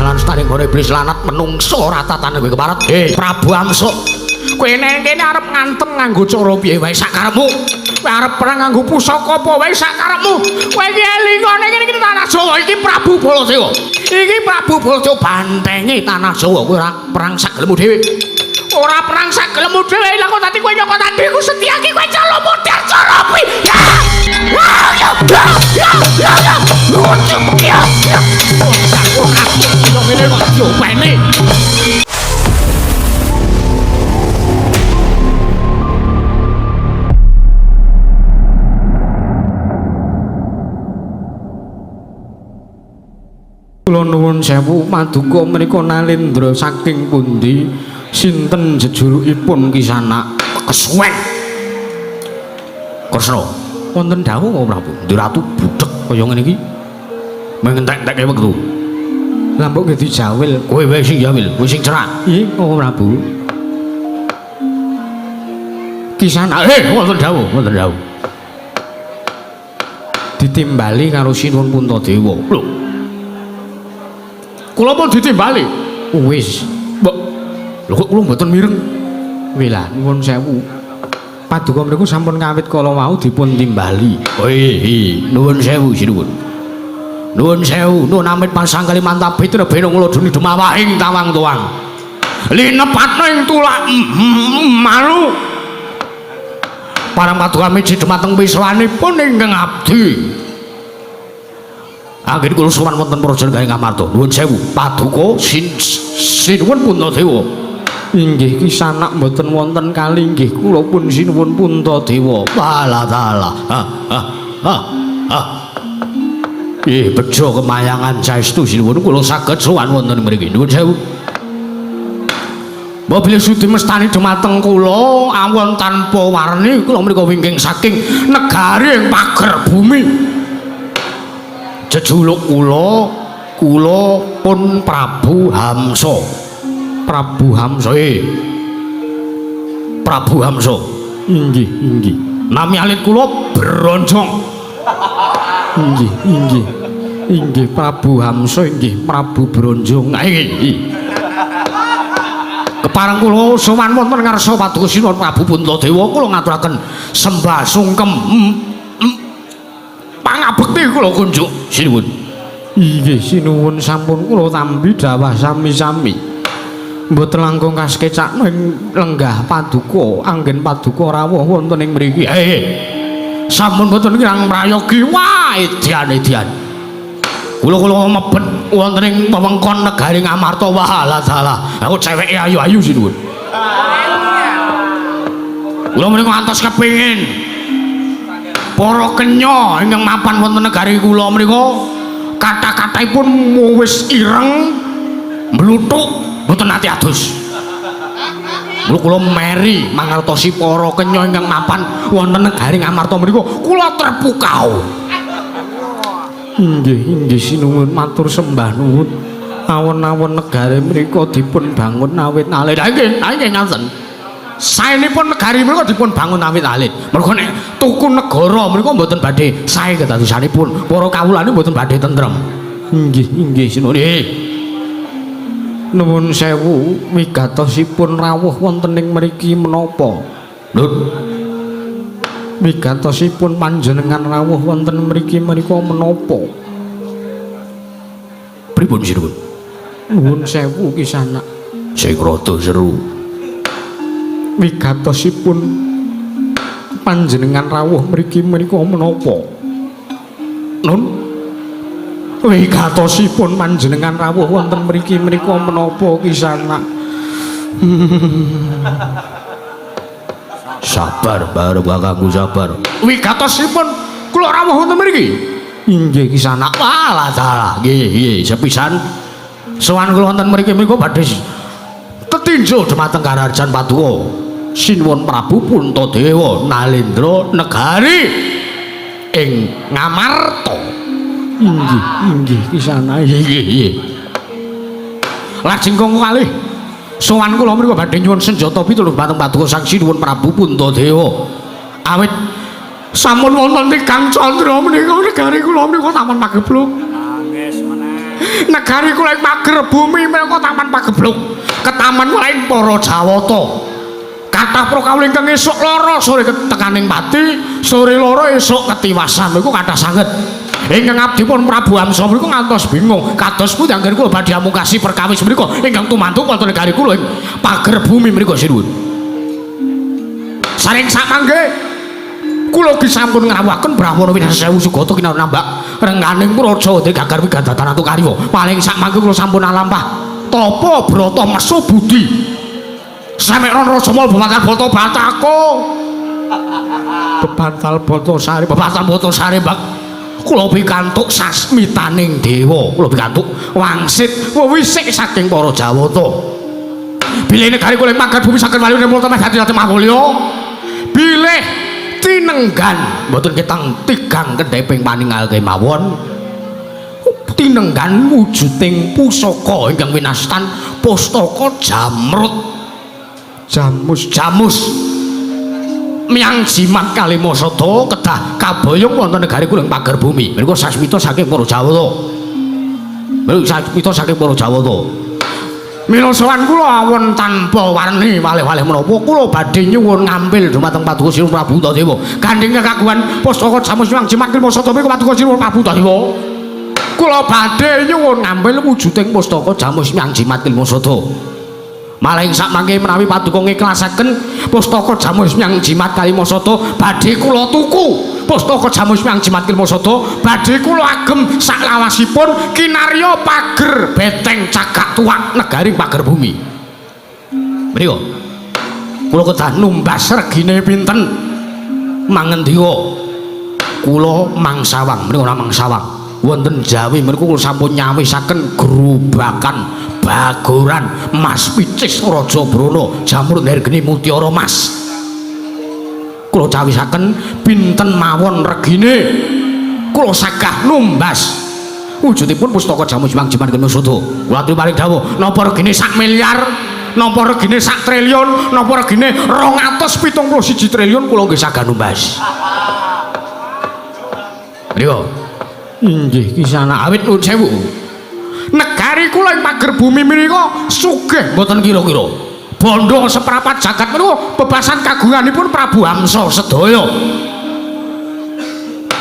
lan setaning gone iblis lanat menungso ratatane kowe keparet. Prabu Amsuk, kowe neng kene arep ngantem nganggo cara piye wae sakarepmu. Kowe arep perang nganggo pusaka apa wae sakarepmu. Kowe iki elingane kene iki tanah Jawa iki Prabu Baladewa. Iki Prabu Baladewa bantenge tanah Jawa. Kowe ora perang sagelemu dhewe. Ora perang sagelemu dhewe. Lah kok dadi kowe nyokot adikku Setyaki kowe calo modar cara kuwi. Ya. Ya. Ya. Ya. Ya. Ya. Ya. Ngene kok diopeni. Kula nuwun sewu paduka menika Nalendra saking pundi sinten jejulukipun Kisanak? Kesuwen. Kresna, wonten dawuh apa Prabu? Ratu budheg kaya ngene iki. Mung entek-enteke wektu. Lah mbok nggih dijawil. Kowe wae sing jawil, kowe sing cerak. Nggih, apa Prabu? Kisanak, wonten dawuh, wonten dawuh. Ditimbali karo Sinuwun Puntadewa. Lho. Kula pun ditimbali. Wis. Mbok. Lho kok kula mboten mireng. Wilah nuwun sewu. Paduka mriku sampun kawit kala wau dipun timbali. Oh iya, nuwun sewu sinuwun. Nuwun sewu, nuwun amit pasang Kalimantan Bitra bena ngladuni demawahing tawang tuwang. Linepatna ing tulak malu. Parang paduka miji dumateng wiswanipun ingkang abdi. Anggen kula sowan wonten Praja Negari Ngamarta. Nuwun sewu, paduka sinuwun Puntadewa. Inggih Kisanak mboten wonten kalinggih kula pun sinuwun Puntadewa. Walah dalah. Ha ha ha ha. Ih, bejo kemayangan saestu sinuwun kula saged sowan wonten mriki. Nuwun sewu. Mbok bilih sudi mestani dumateng kula awon tanpa warni kula menika wingking saking negari ing pager bumi. Jejuluk kula, kula pun Prabu Hamsa. Prabu Hamsa. Prabu Hamsa. Inggih, inggih. Nami alit kula Bronjong. Inggih, inggih. Inggih Prabu Hamsa, inggih Prabu Bronjong. Nggih. Kepareng kula sowan wonten ngarsa paduka Sinuwun Prabu Puntadewa kula ngaturaken sembah sungkem pangabekti kula kunjuk sinuwun. Inggih sinuwun sampun kula tampi dawah sami-sami. Mboten langkung kasekecakno ing lenggah paduka, anggen paduka rawuh wonten ing mriki. Sampun mboten kirang prayogi. Wah, edian-edian. Kula-kula mebet wonten ing wewengkon negari Ngamarta. Wah, dalah. Aku ceweke ayu-ayu sinuwun. Kula menika ngantos kepengin para kenya ingkang mapan wonten negari kula menika kata-kataipun wis ireng mluthuk mboten nate adus. Mula kula meri mangertosi para kenya ingkang mapan wonten negari Ngamarta menika kula terpukau. Inggih, inggih sinuwun matur sembah nuwun. Awon-awon negari mriku dipun bangun awit alit. Ha nggih, ha nggih ngaten. Saenipun negari mriku dipun bangun awit alit. Mergo nek tuku negara mriku mboten badhe sae kedadosanipun. Para kawulane mboten badhe tentrem. Inggih, inggih sinuwun. Nuwun sewu wigatosipun rawuh wonten ing mriki menapa? Lho. Wigatosipun panjenengan rawuh wonten mriki menika menapa? Pripun sinuwun? Nuwun sewu Kisanak. Sing rada seru. Wigatosipun panjenengan rawuh mriki menika menapa? Nun. Wigatosipun panjenengan rawuh wonten mriki menika menapa Kisanak? Sabar, bareng kakangku sabar. Wigatosipun kula rawuh wonten mriki. Inggih Kisanak. Walah dalah. Nggih, nggih, sepisan sowan kula wonten mriki menika badhe tetinju dumateng karajan paduka Sinuwun Prabu Puntadewa Nalendra negari ing Ngamarta. Inggih, inggih Kisanak. Nggih, nggih. Lajeng kang kalih sowan kula mriku badhe nyuwun senjata pitulung dumateng paduka Sang Sinuwun Prabu Puntadewa. Awit sampun wonten tigang candra menika negari kula menika taman pagebluk. Nangis meneh. Negari kula ing pager bumi minangka taman pagebluk. Ketaman lain para Jawata. Kathah para kawula ingkang esuk lara sore ketekaning pati, sore lara esuk ketiwasan niku kathah sanget. Ingkang abdipun Prabu Hamsa mriku ngantos bingung. Kados pundi anggen kula badhe amungkasi perkawis mriku ingkang tumantuk wonten negari kula ing pager bumi mriku sinuwun. Saring samangke kula ugi sampun ngrawuhaken Brahmana Winasa Sewu Sugata kinarya nambak rengganing praja Gagar Wigandatan Atukarya. Paling samangke kula sampun alampah tapa brata mesu budi. Samek Raja Mala bebantal bata batako. Bebantal bata sare, bebantal bata sare, Mbak. Kula pikantuk sasmitaning dewa, kula pikantuk wangsit wewisik saking para Jawata. Bilih negari kula ing pagar bumi saged wali multa meh dadi mangulya. Bilih tinenggan mboten ketang tigang kendheping paningal kemawon. Tinenggan wujuding pusaka ingkang winastan pustaka jamrut. Jamus jamus. Miang jimat kalima sada kedah kaboyong wonten negari kula ing pager bumi. Menika sasmita saking para Jawata. Menika sasmita saking para Jawata. Mila sowan kula awon tanpa warni waleh-waleh menapa kula badhe nyuwun ngampil dumateng Paduka Sinuwun Prabu Puntadewa. Gandheng kekagungan pustaka jamus miang jimat kalima sada menika Paduka Sinuwun Prabu Puntadewa. Kula badhe nyuwun ngampil wujuding pustaka jamus miang jimat kalima sada. Malah ing sakmangke menawi paduka ngiklasaken pustaka jamus miang jimat kalima sada badhe kula tuku. Pustaka jamus miang jimat kalima sada badhe kula agem saklawasipun kinarya pager beteng cagak tuak negari pager bumi. Mriku kula kedah numbas regine pinten mangendika kula mangsawang mriku ora mangsawang wonten Jawi mriku kula sampun nyawisaken grobakan bagoran Mas Picis Raja Brana Jamrud Hergeni Mutiara Mas. Kula cawisaken pinten mawon regine kula sagah numbas wujudipun pustaka jamus mang jimat kalima sada. Kula aturi paring dawuh napa regine sak miliar, napa regine sak triliun, napa regine 271 triliun kula nggih sagah numbas. Mriku. Inggih kisana awit nuwun sewu. Negari kula ing pager bumi menika sugih mboten kira-kira. Bondo seprapat jagat menika bebasan kagunganipun Prabu Hamsa sedaya.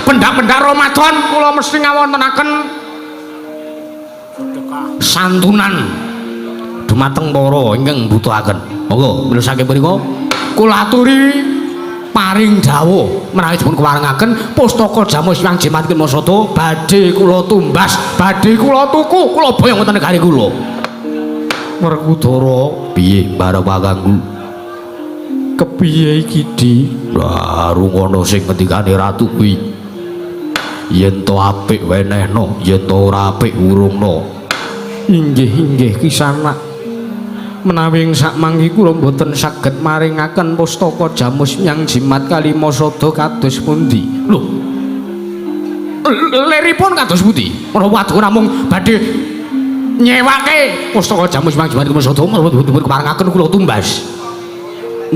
Pendak-pendak Ramadan kula mesti ngawontenaken santunan dumateng para ingkang mbutuhaken. Monggo mila saking punika kula aturi paring dawuh menawi dipun kewarengaken pustaka jamus yang jimat kalima sada badhe kula tumbas, badhe kula tuku, kula boyong wonten negari kula. Werkudara piye bareng kakangku? Kepiye iki, Di? Lah rungono sing ngendikane ratu kuwi. Yen to apik wenehno, yen to ora apik urungno. Inggih inggih kisanak. Menawi ing sakmangke kula mboten saged maringaken pustaka jamus yang jimat kalima sada kados pundi? Lho. Leripun kados pundi? Menapa paduka namung badhe nyewake pustaka jamus yang jimat kalima sada menapa dipun keparengaken kula tumbas?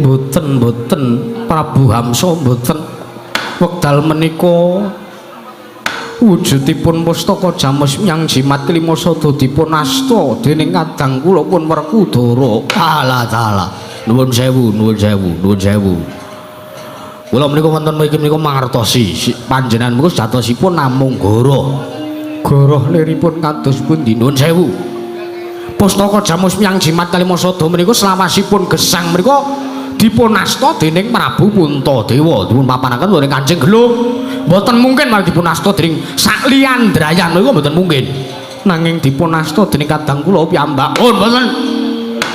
Mboten mboten Prabu Hamsa mboten. Wekdal menika wujudipun pustaka jamus yang jimat kalima sada dipun asta dening kadang kula pun Werkudara. Alah dalah. Nuwun sewu, nuwun sewu, nuwun sewu. Kula menika wonten mriki menika mangertosi panjenengan menika sejatosipun namung goroh. Goroh liripun kados pundi? Nuwun sewu. Pustaka jamus yang jimat kalima sada menika selawasipun gesang menika dipun asta dening Prabu Puntadewa dipun papanaken wonten Kanjeng Gelung. Mboten mungkin malah dipun asta dening sakliyandrayan niku mboten mungkin. Nanging dipun asta dening kadang kula piyambak. Oh mboten.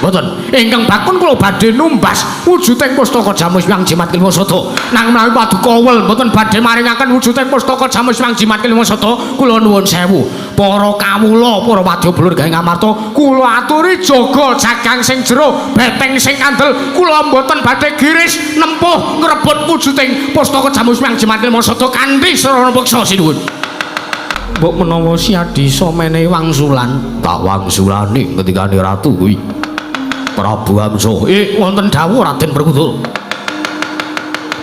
Mboten. Ingkang bakun kula badhe numbas wujuding pustaka jamus yang jimat kalima sada. Nang menawi paduka wel mboten badhe maringaken wujuding pustaka jamus yang jimat kalima sada, kula nuwun sewu. Para kawula, para wadya blur gawe ngamarta, kula aturi jaga jagang sing jero, beteng sing kandel, kula mboten badhe giris nempuh ngrebut wujuding pustaka jamus yang jimat kalima sada kanthi sarana peksa sinuwun. Mbok menawa si Adisa menehi wangsulan, tak wangsulane ngendikane ratu kuwi. Prabu Hamsa, wonten dawuh Raden Werkudara.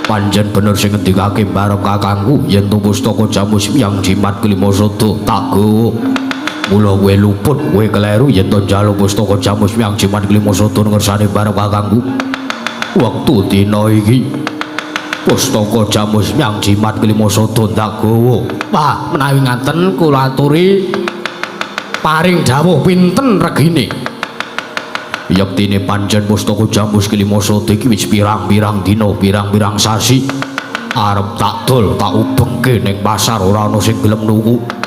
Pancen bener sing ngendikake bareng kakangku yen to pustaka jamus yang jimat kelima sada tak gawa. Mula kowe luput, kowe keleru yen to njaluk pustaka Jamus Miang Jimat Kelima Sada ngersane bareng kakangku. Wektu dina iki pustaka Jamus Miang Jimat Kelima Sada ndak gawa. Wah, menawi ngaten kula aturi paring dawuh pinten regine. Yektine pancen pustaka Jamus Kelima Sada iki wis pirang-pirang dina, pirang-pirang sasi arep tak dol, tak ubengke ning pasar ora ana sing gelem nuku.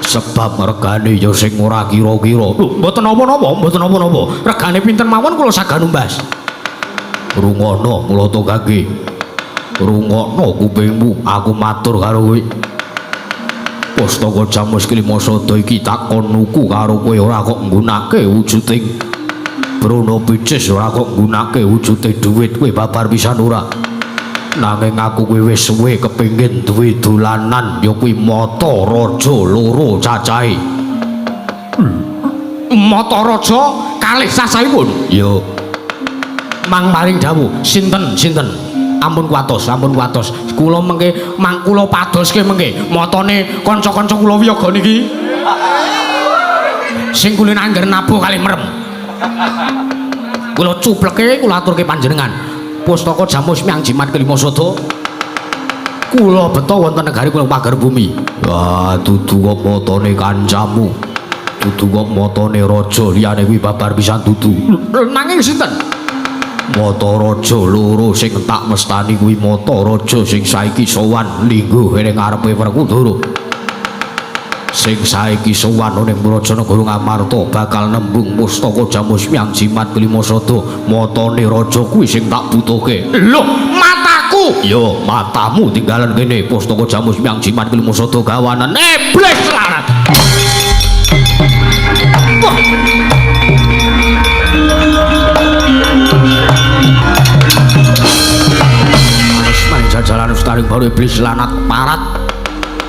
Sebab regane ya sing ora kira-kira. Lho, mboten napa-napa, mboten napa-napa. Regane pinten mawon kula saged numbas. Rungono mula kangge. Rungokno kupingmu, aku matur karo kowe. Pustaka Jamus Kelima Sada iki tak kon nuku karo kowe ora kok nggunake wujuding brono picis, ora kok nggunake wujude dhuwit, kowe babar pisan ora. Nanging aku kuwi wis suwe kepengin duwe dolanan ya kuwi mata raja loro cacahe. Mata raja kalih cacahipun? Ya. Mang paring dawuh, sinten sinten? Ampun kuwatos, ampun kuwatos. Kula mengke mang kula padoske mengke matane kanca-kanca kula wiyaga niki. Sing kulino angger nabuh kalih merem. Kula cupleke kula aturke panjenengan. Pustaka Jamus Miang Jimat Kelima Sada kula beta wonten negari kula pager bumi. Wah, dudu kok matane kancamu, dudu kok matane raja liyane kuwi babar pisan dudu. Nanging sinten? Mata raja loro sing tak mestani kuwi mata raja sing saiki sowan lingguh ning ngarepe Werkudara. Sing saiki sowan ning Brajanagara Ngamarta bakal nembung pustaka Jamus Miang Jimat Kelima Sada. Matane raja kuwi sing tak butuhke. Lho, mataku. Ya, matamu tinggalan kene pustaka Jamus Miang Jimat Kelima Sada gawanan. Iblis larat. Wah. Asman jajalan ustaring baru iblis lanat parat.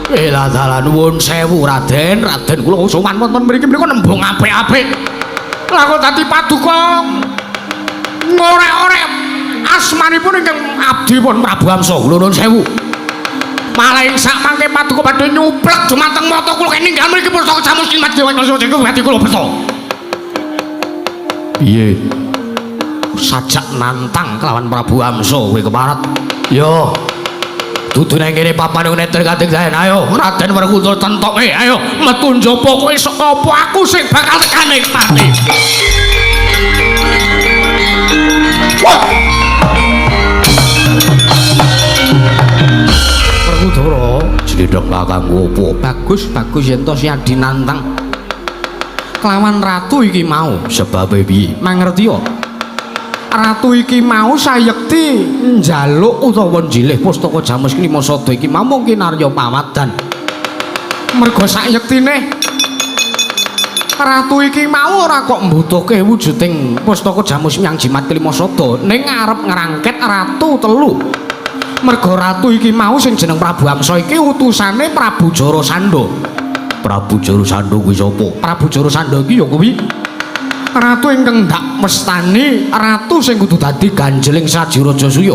Elah dalan nuwun sewu Raden, Raden kula sowan wonten mriki mriku nembung apik-apik. Lah kok dadi paduka ngorek-orek asmanipun ingkang abdi pun Prabu Amsa. Kula nuwun sewu. Malah ing sak mangke paduka badhe nyuplek dumateng mata kula ninggal mriki pustaka Jamus Jimat Kelima Sada hati kula beto. Piye? Sajak nantang kelawan Prabu Amsa kowe keparat. Yo. Dudu nang kene papan neter kating daen. Ayo Raden Werkudara tentoke. Ayo metu njaba kowe saka apa aku sing bakal tekane mati. Wah. Werkudara jlidhek kakangku opo? Bagus, bagus yen to siadi nantang kelawan ratu iki mau. Sebabe piye? Mangerti yo. Ratu iki mau sayekti njaluk utawa njilih pustaka Jamus Kelima Sada iki mau mungkin Arya Pawadan. Merga sayektine ratu iki mau ora kok mbutuhke wujuding pustaka Jamus Miang Jimat Kelima Sada ning arep ngrangket ratu telu. Merga ratu iki mau sing jeneng Prabu Amsa iki utusane Prabu Jarasandha. Prabu Jarasandha kuwi sapa? Prabu Jarasandha iki ya kuwi ratu ingkang ndak mestani ratu sing kudu dadi ganjeling saji Raja Suya.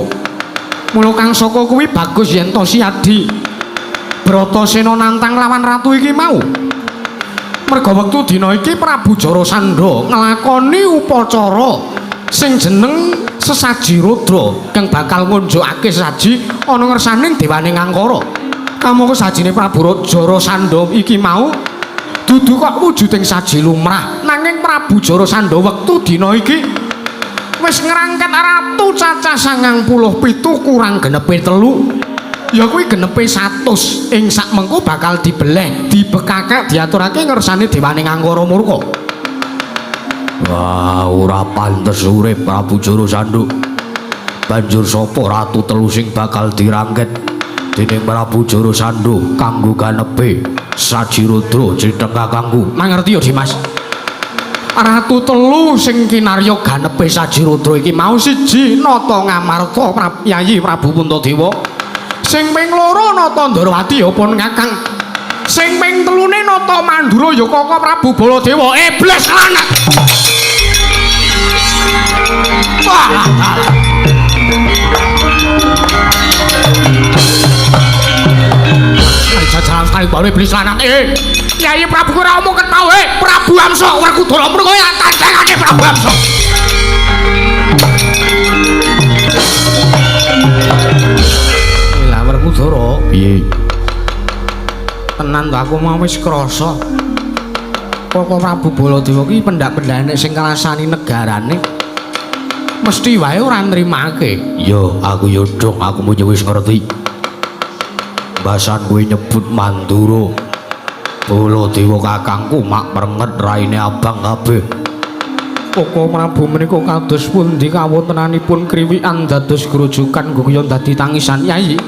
Mula kang saka kuwi bagus yen to siadi Bratasena nantang lawan ratu iki mau. Merga wektu dina iki Prabu Jarasandha nglakoni upacara sing jeneng sesaji Rudra kang bakal ngunjukake sesaji ana ngersaning dewane Ngangkara. Kamangka sajine Prabu Jarasandha iki mau dudu kok wujuding saji lumrah, nanging Prabu Jarasandha wektu dina iki wis ngrangket ratu cacah 97 kurang genepe 3, ya kuwi genepe 100 ing sak mengko bakal dibeleh, dibekakek, diaturake ngersane dewane Ngangkara murka. Wah, ora pantes urip Prabu Jarasandha. Banjur sapa ratu telu sing bakal dirangket dening Prabu Jarasandha kanggo ganepe saji Rudra jlidhek kakangku? Mangerti ya Dimas? Ratu telu sing kinarya ganepe saji Rudra iki mau siji Nata Ngamarta Yayi Prabu Puntadewa, sing ping loro Nata Ndorowati ya pun kakang, sing ping telune Nata Mandura ya Kaka Prabu Baladewa. Iblis lanat. Wah, jajaran sekali baru iblis lanat. Kyai Prabu ora omong ket mau, Prabu Hamsa Werkudara mriko ya tandangane Prabu Hamsa. Lah Werkudara, piye? Tenan to aku mau wis krasa. Koko Prabu Baladewa ki pendak-pendane sing ngrasani negarane mesti wae ora nrimake. Ya, aku yo dong, aku mung wis ngerti. Basan kuwi nyebut Mandura. Baladewa kakangku mak merenget raine abang kabeh. Koko Prabu menika kados pundi kawontenanipun kriwikan dados grojogan guyon dadi tangisan Yai.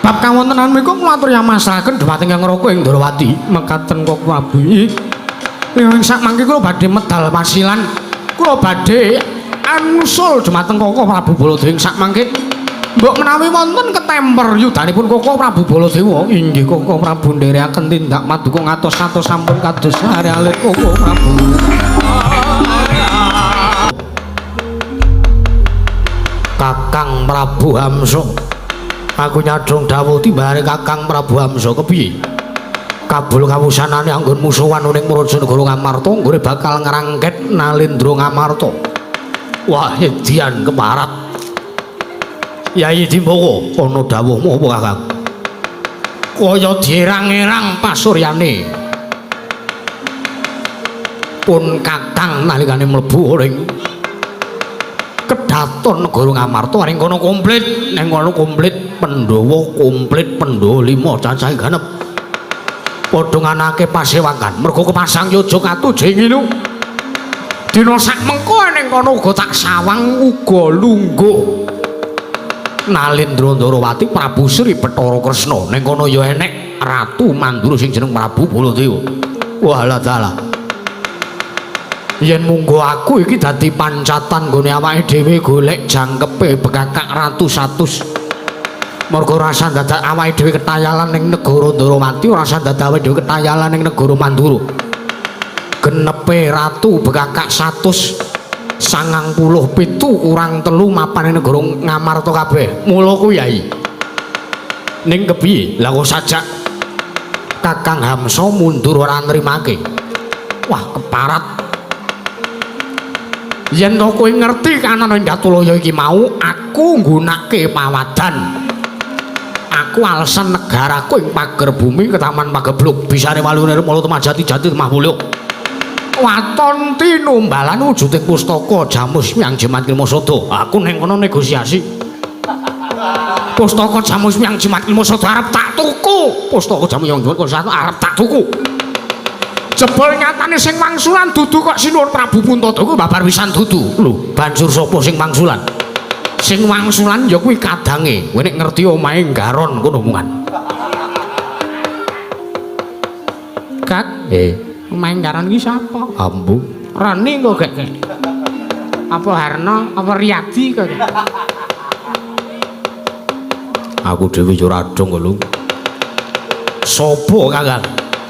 Bab kawontenan menika kula atur yamasraken dhumateng Hyang Raka ing Ndrawati. Mekaten Koko Prabu. Ing sak mangke kula badhe medal pasilan. Kula badhe anusul dhumateng Koko Prabu Baladewa ing sak mangke. Mbok menawi wonten ketemper yudanipun Koko Prabu Baladewa. Inggih Koko Prabu nderekaken tindak paduka ngatos-atos sampun kados lare alit Koko Prabu. Kakang Prabu Hamsa, aku nyadong dawuh timbare Kakang Prabu Hamsa kepiye? Kabul kawusanane anggon musuhan ning Praja Negara Ngamarta nggone bakal ngrangket Nalendra Ngamarta. Wah, edian keparat. Yai Dimbaka, ana dawuhmu apa Kakang? Kaya dierang-erang pasuryane. Pun Kakang nalikane mlebu ning kedaton negara Ngamarta ning kono komplit, ning kono komplit Pandhawa, komplit Pandhawa 5 cacahe ganep. Padha nganake pasewakan, mergo kepasang yojo katuj nginu. Dina sak mengko ning kono uga tak sawang uga lungguh. Nalendra Ndrawati Prabu Sri Bathara Kresna ning kono ya enek Ratu Mandura sing jeneng Prabu Baladewa. Walah dalah. Yen munggo aku iki dadi pancatan nggone awake dhewe golek jangkepe bekakak ratu satus. Mergo rasa dadak awake dhewe ketayalan ning negara Ndrawati, rasa dadak awake dhewe ketayalan ning negara Mandura. Genepe ratu bekakak 197 kurang 3 mapane negara Ngamarta kabeh. Mula kuwi Yai. Ning kepiye? Lah kok sajak Kakang Hamsa mundur ora nrimake. Wah, keparat. Yen to kowe ngerti kanan ing Datulaya iki mau, aku nggunake pawadan. Aku alasan negaraku ing pager bumi ketaman pagebluk bisane walune mula temajati jati temah mulya. Waton tinumbalan wujuding pustaka Jamus Miang Jimat Kilma Sada. Aku ning kono negosiasi. Pustaka Jamus Miang Jimat Kilma Sada arep tak tuku. Pustaka Jamus Miang Jimat Kilma Sada arep tak tuku. Jebul nyatane sing wangsulan dudu kok Sinuwun Prabu Puntada kuwi babar pisan dudu. Lho, banjur sapa sing wangsulan? Sing wangsulan ya kuwi kadange. Kowe nek ngerti omahe Garon kono omongan. Kak, omahe Garon iki sapa? Ambu. Roni kok gek. Apa Harno, apa Riyadi kok. Aku dhewe yo ora dong kok lho. Sopo Kakang?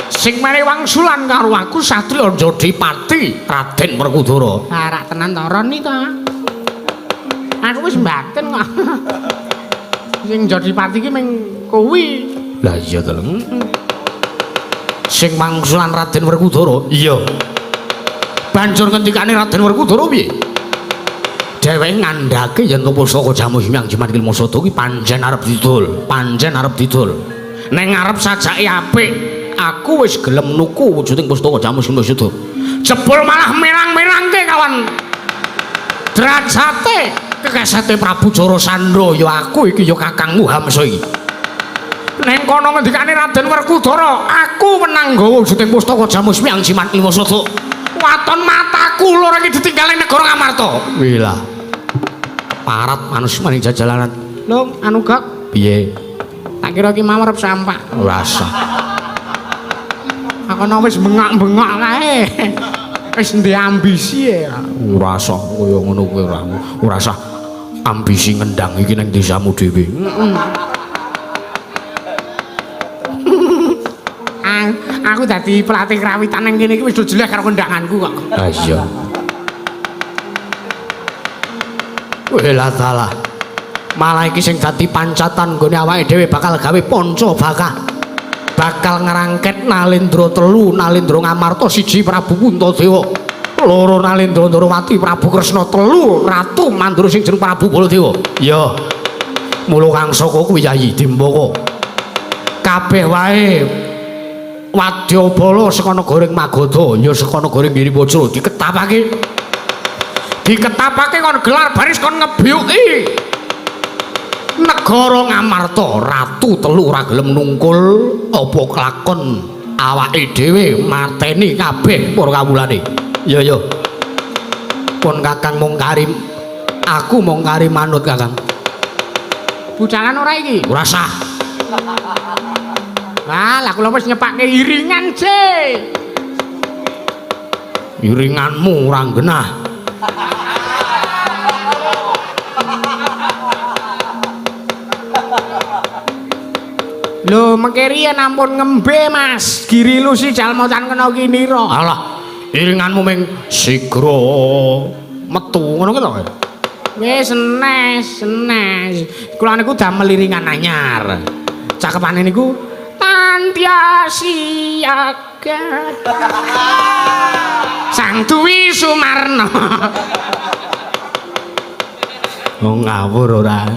Sing mere wangsulan karo aku Satria Jodipati Raden Werkudara. Ora tenan to Roni to. Aku wis mbatin kok. Sing Jodipati ki ming kuwi. Lah iya to lho. Sing wangsulan Raden Werkudara? Iya. Banjur ngendikane Raden Werkudara piye? Dheweke ngandhake yen to pustaka Jamus Miang Jimat Kilma Sada ki pancen arep didol, pancen arep didol. Ning arep sajake apik, aku wis gelem nuku wujuding pustaka Jamus Kilma Sada. Jebul malah merang-merangke kawan. Derajate kekesete Prabu Jarasandha ya aku iki ya kakangmu Hamsa iki. Ning kono ngendikane Raden Werkudara, aku menang nggawa wujuding pustaka Jamus Miang Jimat Kilma Sada. Waton mataku loro iki ditinggal ning negara Ngamarta. Wilah. Parat manus maning jajalanan. Lho, anu Gok, piye? Tak kira iki mau arep sampak. Ora usah. Aku ana wis bengok-bengok kae. Wis ndek ambisi ya. Ora usah kaya ngono kuwi ora. Ora usah ambisi ngendang iki ning desamu dhewe. Aku dadi pelatih krawitan ning kene iki wis do jelek karo kendanganku kok. Ha iya. Welah dalah. Malah iki sing dadi pancatan nggone awake dhewe bakal gawe panca bakah. Bakal ngrangket Nalendra telu, Nalendra Ngamarta siji Prabu Puntadewa, loro Nalendra Ndorowati Prabu Kresna, telu Ratu Mandura sing jeneng Prabu Baladewa. Iya. Mula kang saka kuwi Yayi Dimbaka. Kabeh wae wadyabala saka negara Magadha ya saka negara Giripajra diketapake. Diketapake kon gelar baris kon ngebyuki negara Ngamarta. Ratu telu ora gelem nungkul apa kelakon awake dhewe mateni kabeh para kawulane. Ya ya. Pun Kakang mung kari, aku mung kari manut Kakang. Budalan ora iki? Ora sah. Lah, lah kula wis nyepake iringan, Cik. Iringanmu ora genah. Lho, mengke riyen ampun ngembe, Mas. Giri lusi jalma tan kena kinira. Alah, iringanmu ming sigra metu ngono ki to. Wis enes, enes. Kula niku damel iringan anyar. Cakepane niku Tantya Siaga. Sang Dwi Sumarno. Oh ngawur ora.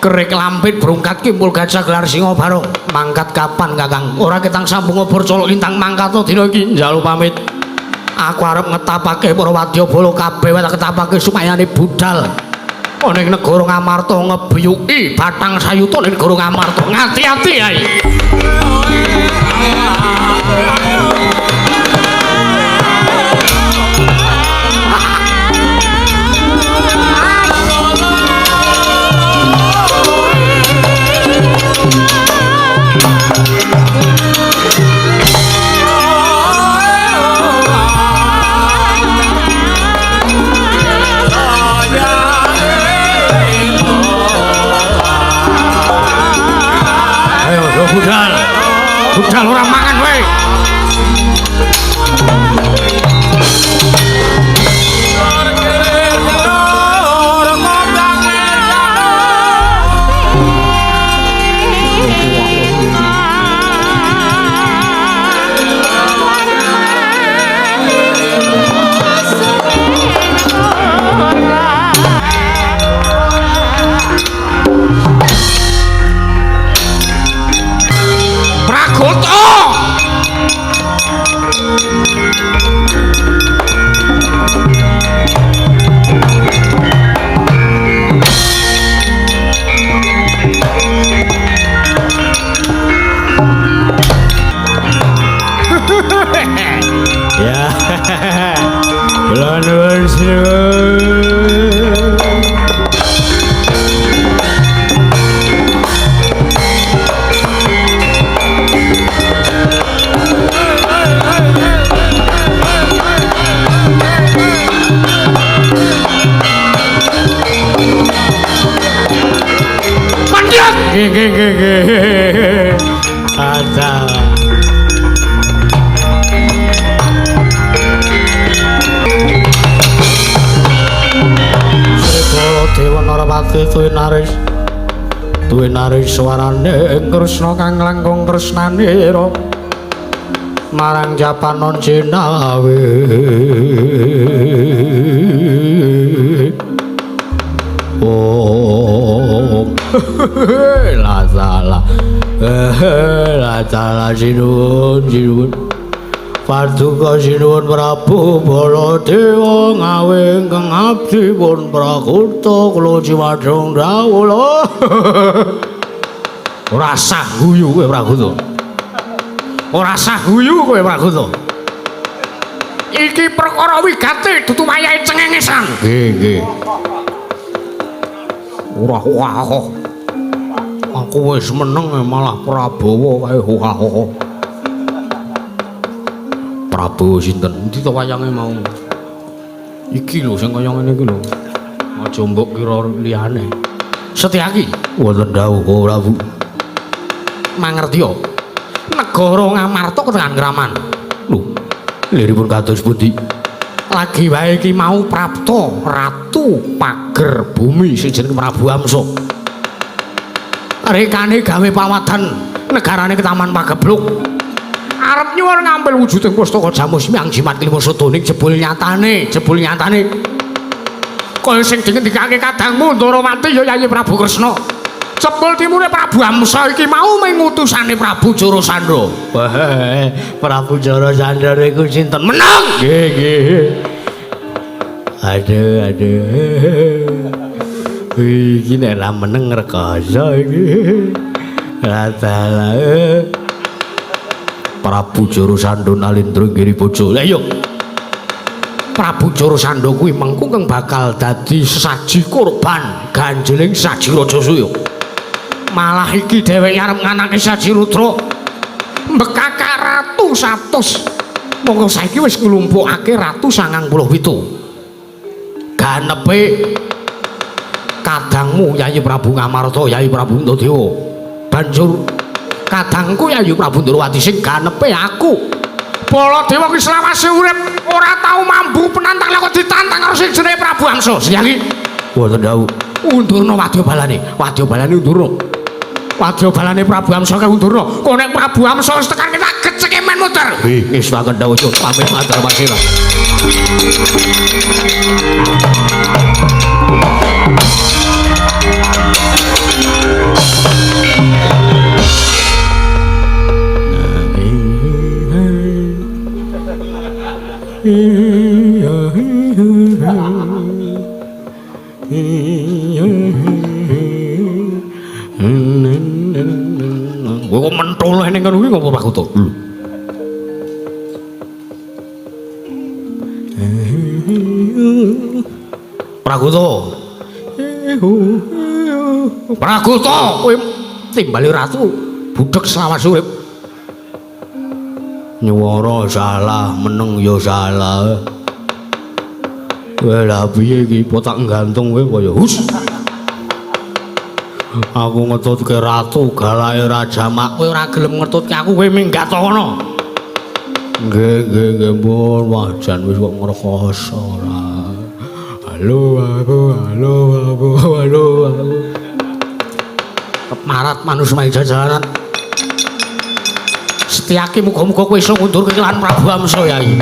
Kerik lampit brungkat kimpul gajah gelar singa barong. Mangkat kapan Kakang? Ora ketang sambung obor colok lintang mangkat dina iki njaluk pamit. Aku arep ngetapake para wadyabala kabeh wae tak ketapake sumayane budal. Ana ing negara Ngamarta ngebiyuki batang sayuta ning negara Ngamarta. Ngati-ati ae. Budal. Budal ora mangan kowe. Ya. Kula nuwun suwun. Mandek. Nggih nggih nggih. Ada. Dewa Narapati tuwinaris tuwinaris swarane Kresna kang langkung tresnanira marang japanon jinawi. Oh la salah la salah sinuwun sinuwun paduka sinuwun Prabu Baladewa ngawe ingkang abdi pun Prakuta kula jiwadung dawuh. Ora sah guyu kowe Prakuta. Ora sah guyu kowe Prakuta. Iki perkara wigati dudu wayahe cengengesan. Nggih, nggih. Ora wah. Aku wis meneng malah Prabowo kae wah. Prabowo sinten? Endi to wayange mau? Iki lho sing kaya ngene iki lho. Aja mbok kira liyane. Setyaki wonten dawuh Prabu. Mangertiya. Negara Ngamarta ketekan Kraman. Lho, liripun kados pundi? Lagi wae iki mau prapta ratu pager bumi sing jenenge Prabu Amsa. Rekane gawe pawadan Negarane ke Taman Pagebluk. Arep nyuwun ngambil wujuding pustaka Jamus Miang Jimat Klima Sudoning jebul nyatane, jebul nyatane. Kaya sing dingendikake kadangmu Ndarawati ya Yayi Prabu Kresna. Jebul timure Prabu Amsa iki mau ming utusane Prabu Jarasandha. Wah, Prabu Jarasandha niku sinten? Menang. Nggih, nggih. Aduh, aduh. Iki nek ra meneng rekoso iki. Ratalah. Prabu Jarasandha nalindra nggiri bojo. Lah iya. Prabu Jarasandha kuwi mengko kang bakal dadi sesaji korban ganjeling saji Rajasuya. Malah iki dheweke arep nganake saji Rudra. Mbekakak ratu 100. Monggo saiki wis nglumpukake ratu 97. Ganepe kadangmu Yayi Prabu Ngamarta, Yayi Prabu Antadewa. Banjur kadangku Yayi Prabu Ndrawati sing ganepe aku. Baladewa ki selawase urip ora tau mambu penantang lha kok ditantang karo sing jenenge Prabu Amsa. Siyaki wonten dawuh. Undurna wadyabalane, wadyabalane undurna. Wadyabalane Prabu Amsa ke undurna. Kok nek Prabu Amsa wis tekan kita geceke men muter. Nggih, ngestuaken dawuh pamit matur pasira. Kowe kok mentol ning kono kuwi ngopo Prakoto? Prakoto. Prakoto, kowe timbali ratu budheg selawas urip. Nyuwara salah, meneng ya salah. Kowe lha piye iki potak gantung kowe kaya hus. Aku ngetutke ratu galake raja mak, kowe ora gelem ngetutke aku kowe minggat kono. Nggih, nggih, nggih, pun wah jan wis kok ngrekoso ora. Halo aku, halo aku, halo aku. Kemarat manus main jajaran. Setyaki muga-muga kowe iso ngundurke lan Prabu Amsa Yai.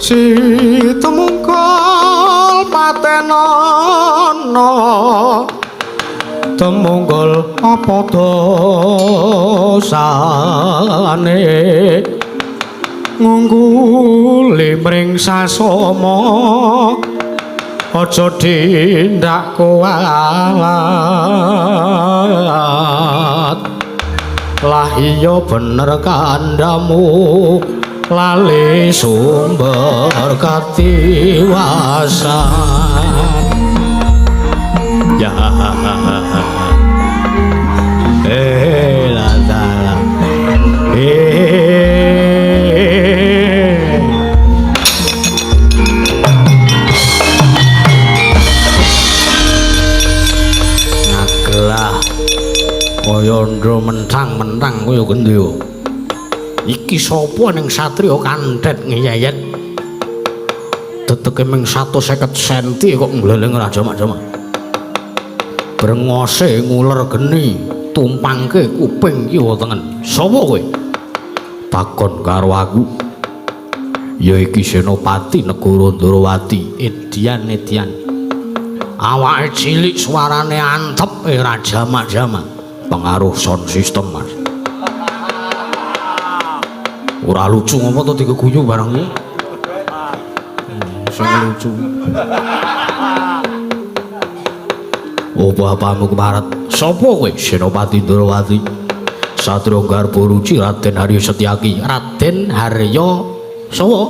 Si tumungkul patenana tumungkul apa dosane ngungguli mring sasama aja dindak kualat. Lah iya bener kandhamu lali sumber katiwasan. Ya la la ngagelah kaya ndro mentang-mentang kaya gendya. Iki sapa ning satriya kandhet ngeyeyet teteke ming 150 cm kok ngleleng raja mak-jamak. Brengose nguler geni tumpangke kuping kiwa tengen. Sapa kowe? Takon karo aku. Ya iki Senopati Negara Ndrawati. Edian edian. Awake cilik suarane antep ora jamak-jamak. Pengaruh sound system, Mas. Ora lucu ngopo to dikeguyu barang iki? Sing lucu. Opo apamu keparat? Sopo kowe? Senopati Ndrawati. Satria Garba Ruci Raden Haryo Setyaki. Raden Haryo sapa?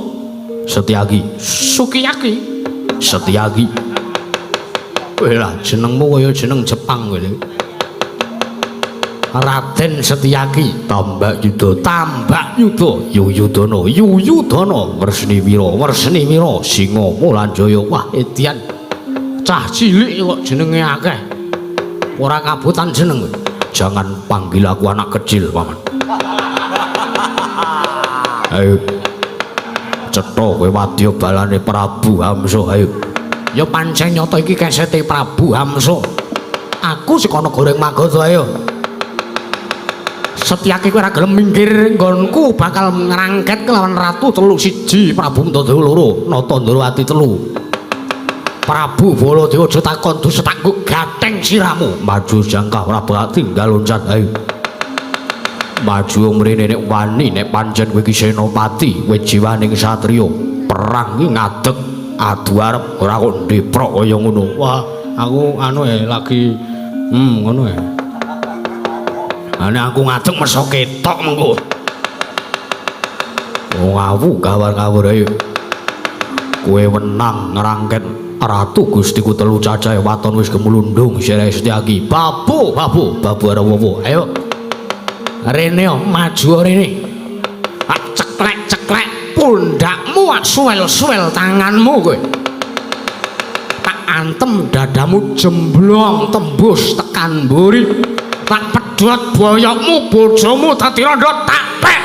Setyaki. Sukiyaki. Setyaki. Kowe lah jenengmu kaya jeneng Jepang kowe. Raden Setyaki, Tambak Yuda, Tambak Yuda, Yuyudana, Yuyudana, Wresni Wira, Wresni Wira, Singa Mulanjaya. Wah, edian. Cah cilik kok jenenge akeh. Ora kabutan jeneng kowe. Jangan panggil aku anak kecil, Paman. Ayo. Cetha kowe wadya balane Prabu Hamsa, ayo. Ya pancen nyata iki kesete Prabu Hamsa. Aku saka negara Magadha, ayo. Setyaki kowe ora gelem minggir nggonku bakal ngrangket kelawan Ratu telu siji Prabu Puntadewa loro Nata Ndrawati telu. Prabu Baladewa aja takon dosa tak nggo gatheng siramu. Maju jangkah ora bakal tinggal loncat, ayo. Maju mrene nek wani nek pancen kowe iki senopati, kowe jiwaning satriya. Perang iki ngadeg adu arep ora kok ndeprok kaya ngono. Wah, aku anu lagi ngono e. Ane aku ngadeg meso ketok mengko. Wong awu gawar-gawar ayo. Kowe wenang ngrangket Ratu Gustiku telu cacahe waton wis gemulundung sirahe Setyaki. Babu, babu, babu arep opo? Ayo. Rene maju rene. Ak ceklek-ceklek pundakmu, ak suwel-suwel tanganmu kowe. Tak antem dadamu jemblong tembus tekan mburi. Tak pedhot boyokmu bojomu dadi rondo tak pek.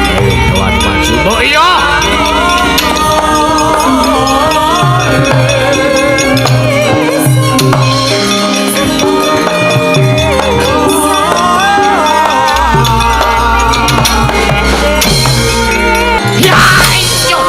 Ayo kawan maju. Oh iya. Ya, iyo.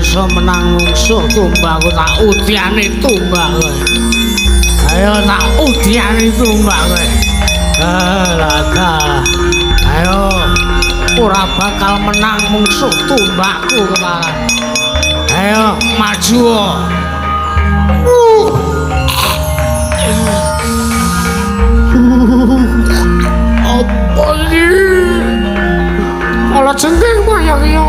Ora iso menang mungsuh tumbakku, tak udiane tumbak kowe. Ayo tak udiane tumbak kowe. Alah, ayo ora bakal menang mungsuh tumbakku kemarin. Ayo maju. Apa iki? Kala jengking mayang ya.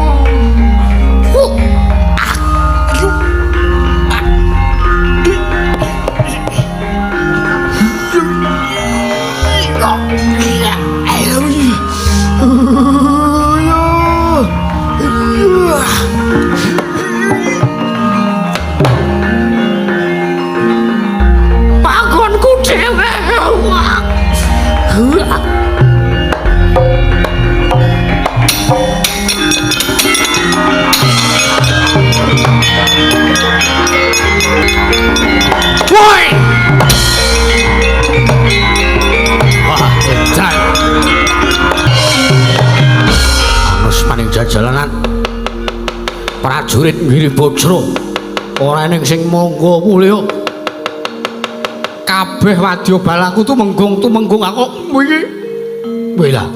Panggonku dhewe. Woi! Wah, edan. Anus maning jajalanan. Prajurit Giri Bojro ora eneng sing monggo mulya. Kabeh wadya balaku tumenggung-tumenggung aku iki. Wih lah.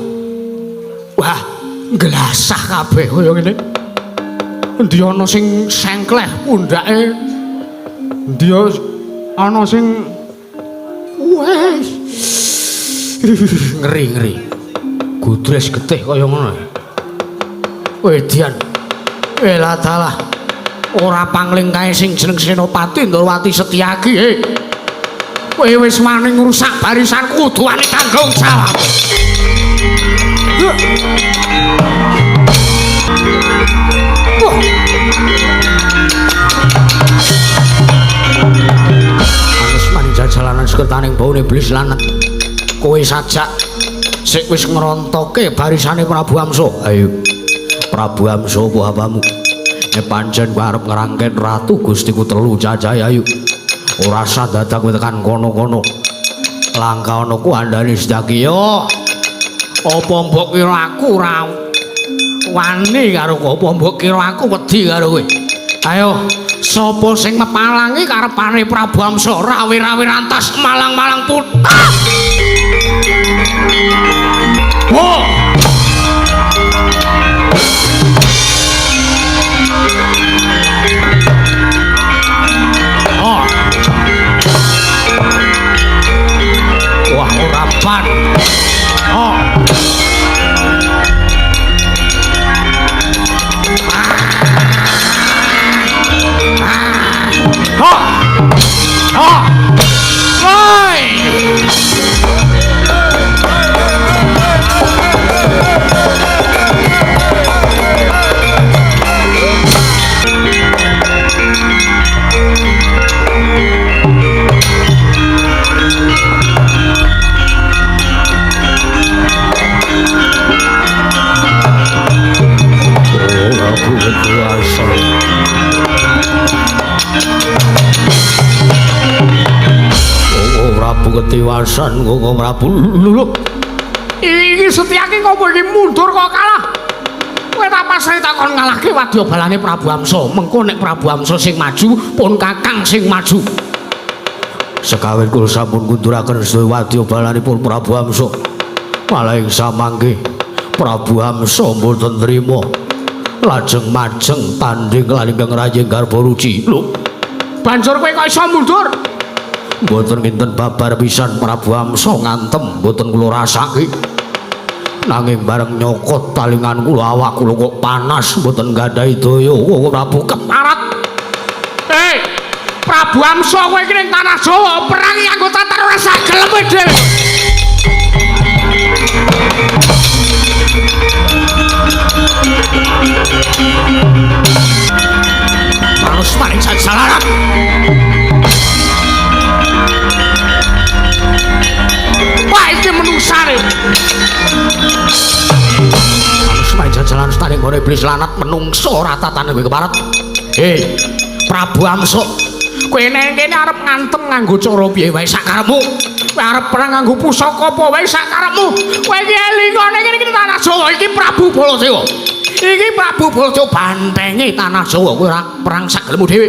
Wah, nglasah kabeh kaya ngene. Endi ana sing sengkleh pundhake? Endi ana sing wes ngeri-ngeri. Gudres getih kaya ngono. Wedian. Elah dalah. Ora pangling kae sing jeneng Senopati Ndorowati Setyaki. Kowe wis wani ngrusak barisanku, kudu wani tanggung jawab. Anus maning jajalanan sekertaning baune iblis lanat. Kowe sajak sik wis ngrontoke barisane Prabu Amsa. Ayo. Prabu Amsa apa apamu? Nek pancen kowe arep ngrangken ratu Gustiku telu cacahe ayu. Ora usah dadak kowe tekan kono-kono. Langka ana ku andane Setyaki yo. Apa mbok kira aku ora wani karo kowe? Apa mbok kira aku wedi karo kowe? Ayo, sapa sing mepalangi karepane Prabu Amsa rawe-rawe rantas malang-malang putah. Wo. Oh. Wah, ora pan. Oh. Oh. Oh. Woi. Oh, Prabu ketiwasan, kok Prabu lho. Iki Setyaki kok iki mundur kok kalah. Kowe tak pasrahe takon ngalahke wadya balane Prabu Amsa. Mengko nek Prabu Amsa sing maju, pun Kakang sing maju. Sekawin kula sampun ngunduraken sedaya wadya balanipun Prabu Amsa. Malah ing samangke Prabu Amsa mboten nrima. Lajeng majeng tandhing lan ingkang rajing garba ruci. Lho, banjur kowe kok iso mundur? Mboten kinten babar pisan Prabu Amsa ngantem mboten kula rasake. Nanging bareng nyokot talingan kula awak kula kok panas mboten gadahi daya. Kok Prabu keparat. Prabu Amsa kowe iki ning tanah Jawa perang nganggo tatar ora sageleme dhewe. Manus paling jalaran. Wah, iki menungsane. Manus paling jalan staring gone iblis lanat menungso ratatane kowe keparat. Hei, Prabu Amsa, kowe neng kene arep ngantem nganggo cara piye wae sakarepmu. Kowe arep perang nganggo pusaka apa wae sakarepmu. Kowe iki elingane kene iki tanah Jawa iki Prabu Baladewa. Iki Prabu Baladewa bantengi tanah Jawa. Kowe ora perang sak gelemu dhewe.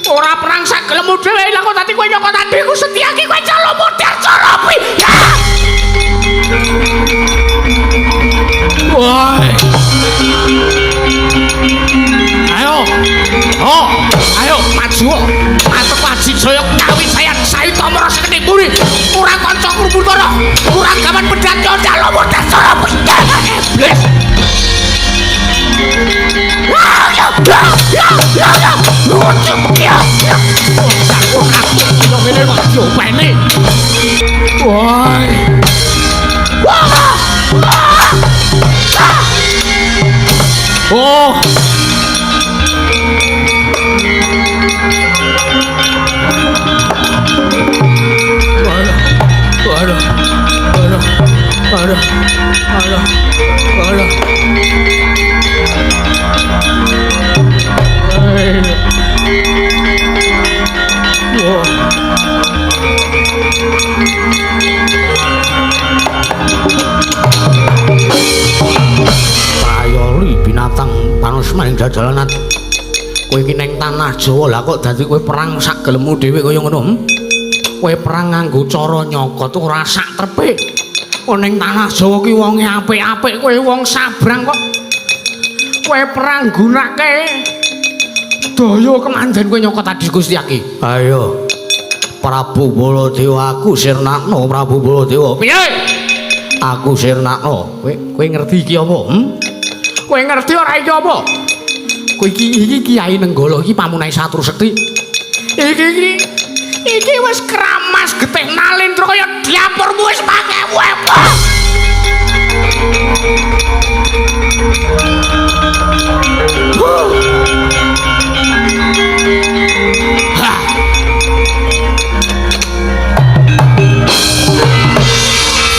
Ora perang sak gelemu dhewe. Lah kok dadi kowe nyokot adikku Setyaki kowe calo modar cara kuwi. Ya. Woi. Ayo. Oh, ayo maju. Mantep aji jaya kawijayan saita marasa kene mburi. Ora kanca Krumputara, ora gawan pedhat calo modar cara pedhat. Iblis. Oh. Waduh, waduh, waduh, waduh, waduh, waduh. Prayoli binatang panusman ing jajalanan. Kowe iki ning tanah Jawa lah kok dadi kowe perang sak gelemu dhewe kaya ngono. Kowe perang nganggo cara nyokot ora sak trepe. Ning tanah Jawa ki wonge apik-apik, kowe wong sabrang kok. Kowe perang gunake daya kemanden kowe nyokot adhiku Setyaki. Ayo. Prabu Baladewa aku sirnakno Prabu Baladewa. Piye? Aku sirnakno. Kowe ngerti iki apa? Kowe ngerti ora iki apa? Kowe iki Kiai Nenggala iki pamunai Satru Sekti. Iki wis keramas getih nalendra kaya dapurmu wis mangewu.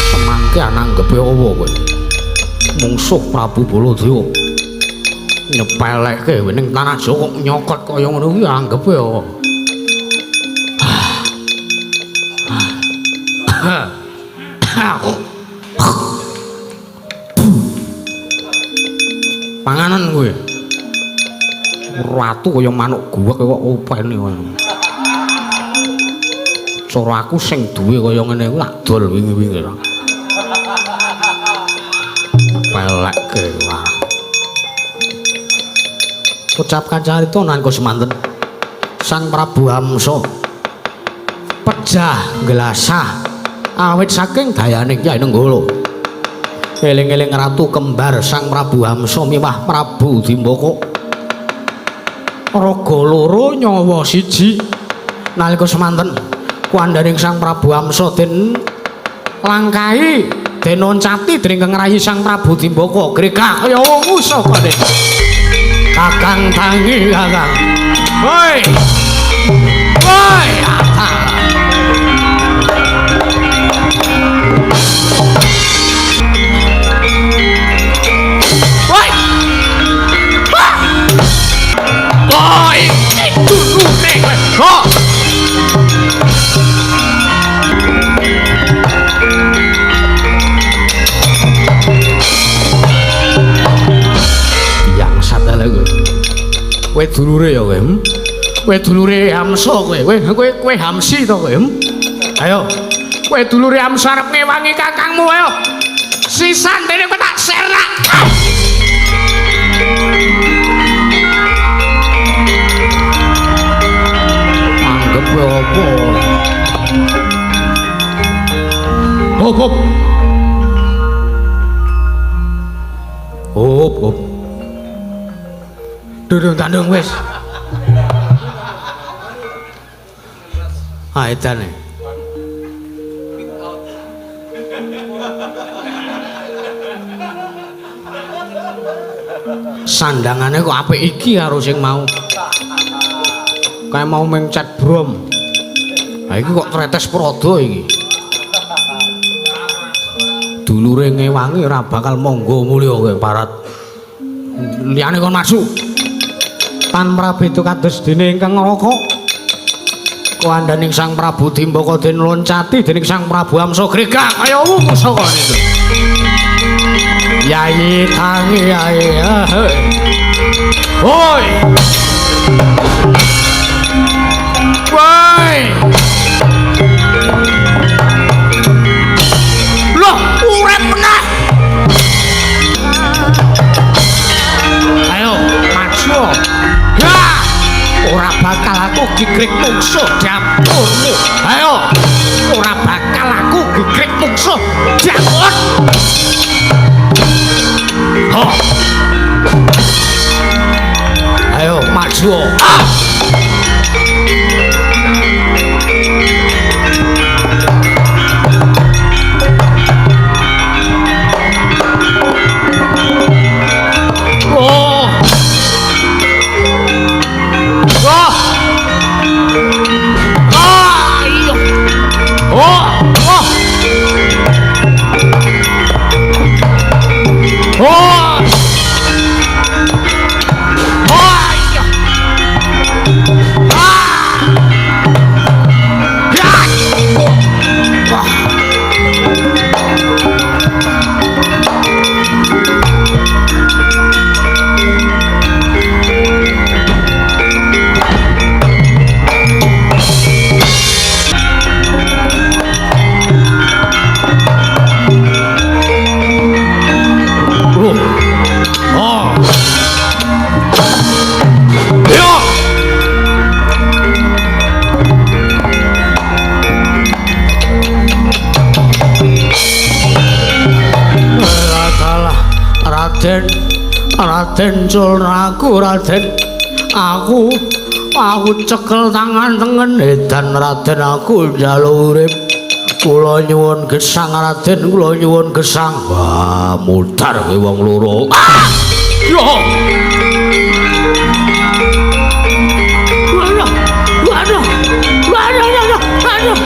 Semangke ananggepe apa kowe? Mungsuh Prabu Baladewa. Nyepelekke ning tanah Jawa kok nyokot kaya ngono kuwi anggepe apa? Panganan kowe. Ratu kaya manuk guwek kok openi ngono. Cara aku sing duwe kaya ngene kuwi lak dol wingi-wingi. Pelekke wae. Ucap kacarita nalika semanten Sang Prabu Hamsa pejah nggelasah awit saking dayane Kyai Nenggala. Eling-eling ratu kembar Sang Prabu Hamsa miwah Prabu Dimbaka. Raga loro nyawa siji. Nalika semanten kuwandaning Sang Prabu Hamsa den langkahi den oncati dening kang ngrayi Sang Prabu Dimbaka. Gregah kaya wong usakane. Kakang tangi kakang. Woi. Woi, ata. Woi. Woi, durune kowe. Kok. Kowe dulure ya kowe. Kowe dulure Hamsa kowe. Kowe Hamsi to kowe. Ayo. Kowe dulure Hamsa arep ngewangi kakangmu ayo. Sisan dene kowe tak serak. Anggep kowe apa? Hop hop. Hop hop. Durung tandung wis. Ah edane. Sandangane kok apik iki karo sing mau. Kae mau ming cat brom. Ha iki kok tretes prada iki. Dulure ngewangi ora bakal monggo mulya kowe parat. Liyane kon masuk. Tan prabeda kados dene ingkang ngraka. Kuwandaning Sang Prabu Dimbaka den loncati dening Sang Prabu Hamsa Gregah kaya wungu saka niku. Yayi tangi yayi. Woi. Woi. Loh, urip meneh. Ayo, maju. Ya. Ora bakal aku gigrik mungsuh dapurmu. Ayo. Ora bakal aku gigrik mungsuh dapur. Ho. Ayo maju. Ah. Oh. Oh. Ah, iya. Oh, oh. Oh. Oh, iya. Ah. Ya. Wah. Oh. Yo. Kalah Raden, Raden culnaku Raden. Aku cekel tangan tengen edan Raden aku njaluk urip. Kula nyuwun gesang Raden, kula nyuwun gesang. Wah, mudhar kowe wong loro. Ah! Yo. Waduh. Waduh. Waduh, waduh, waduh.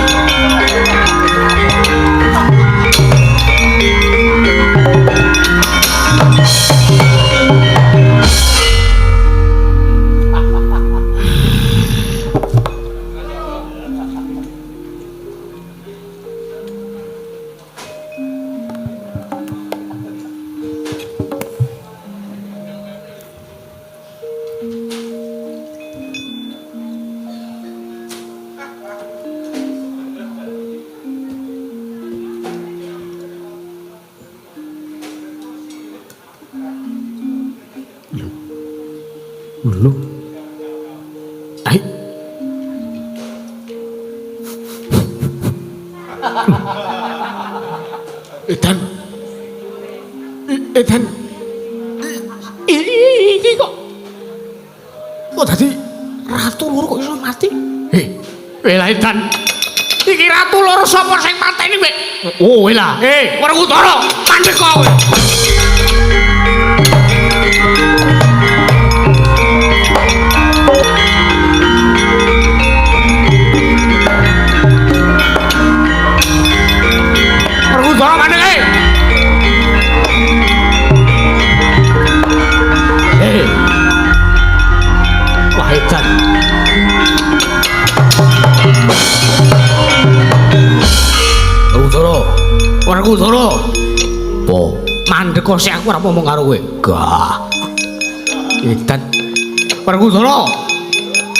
Lho. Ai. Edan. Edan. Iki kok dadi ratu loro kok iso mati? Heh, wela Edan. Iki ratu loro sapa sing mateni kowe? Oh, wela. Eh, Werkudara, mandek kowe. Werkudara mandek eh. Eh. Wah, edan. Werkudara, Werkudara. Po, mandek kok sik aku ora ngomong karo kowe. Gah. Edan. Werkudara.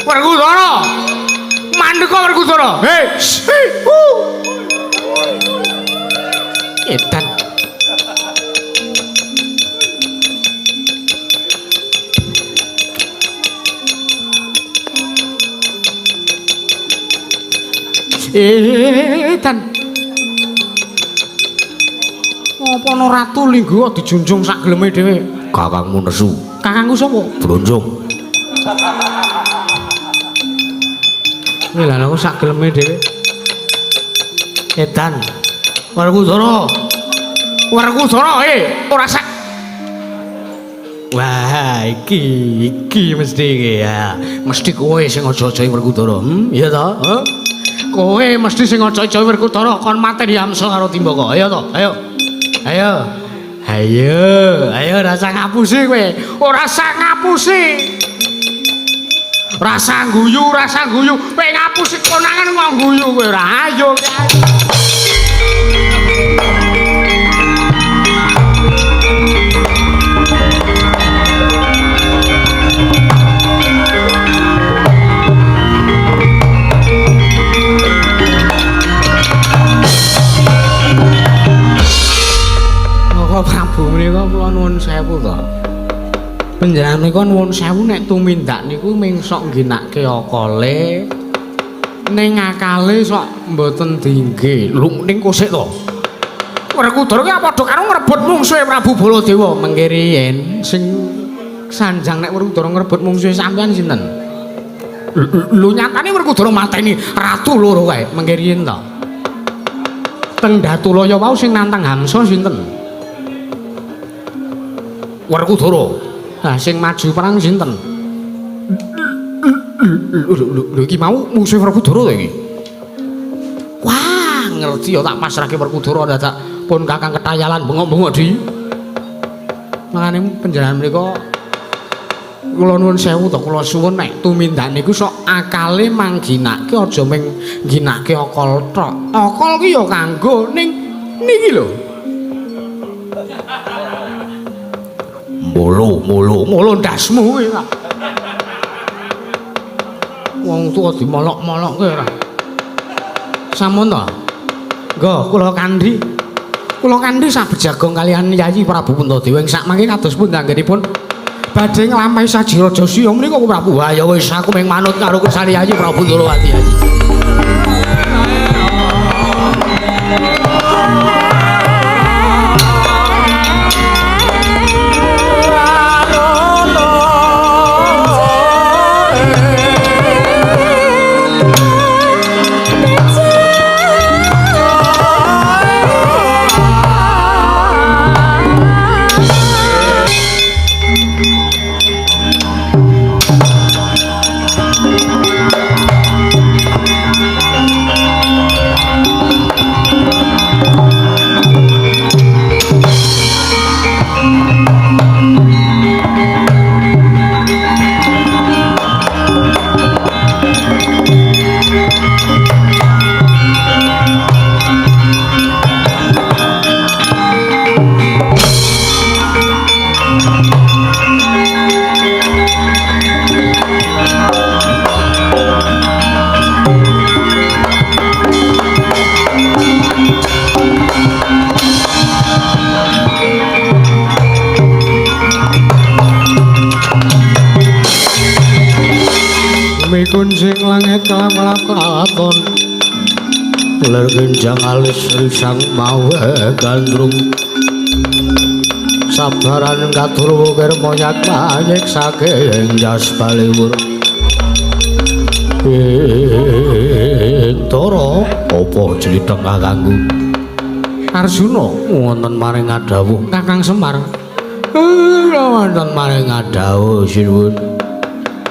Werkudara. Mandek kok Werkudara. Hei, hu. Edan. Edan. Ngopo ana ratu linggo dijunjung sak geleme dhewe? Kakangmu nesu. Kakangku sapa? Bronjong. Lha aku sak geleme dhewe. Edan. Werkudara. Werkudara, ora sak. Wah, iki mesti iki ya. Mesti kowe sing aja-ajahi Werkudara. Iya to? Heeh. Kowe mesti sing aja-ajahi Werkudara kon mateni Hamsa karo Timbaka. Ayo to, ayo. Ayo. Ayo, ayo rasa ngapusi kowe. Ora sak ngapusi. Rasa guyu, rasa guyu. Kowe ngapusi konangan kok guyu kowe ora. Ayo. Panjenengan menika nuwun sewu nek tumindak niku ming sok ngginake akale ning akale sok mboten dingge. Lho ning kosek to. Werkudara ki padha karo ngrebut mungsuhe Prabu Baladewa. Mengke riyen sing sanjang nek Werkudara ngrebut mungsuhe sampean sinten? Lho nyatane Werkudara mateni ratu loro kae. Mengke riyen to. Teng Datulaya wau sing nantang Hamsa sinten? Werkudara. Lah sing maju perang sinten? Lho iki mau musuh Werkudara to iki. Wah, ngerti ya tak pasrahke Werkudara dadak pun kakang ketayalan bengok-bengok di. Mangane panjenengan mriku kula nuwun sewu to, kula suwun nek tumindak niku sok akale mangginake aja ming ngginake akal tok. Akal ki ya kanggo ning niki lho. Molo molo molo ndasmu kuwi ta. Wong tuwa dimolok-molokke ora. Sampun to? Nggo kula kandhi. Kula kandhi sabejagong kaliyan Yayi Prabu Puntadewa ing sakmangke kados pundi anggenipun badhe nglampahi saji raja siya menika Prabu. Wah ya wis aku mung manut karo kersane Yayi Prabu Ndorowati Yayi. Kuncing langit kelap-kelap katon ler genjang alis risang mawe gandrung sabaran katur wukir monyat mayek saking jas baliwur Toro apa jlitheng kakangku Arjuna wonten maring ngadhawuh Kakang Semar wonten maring ngadhawuh sinuwun.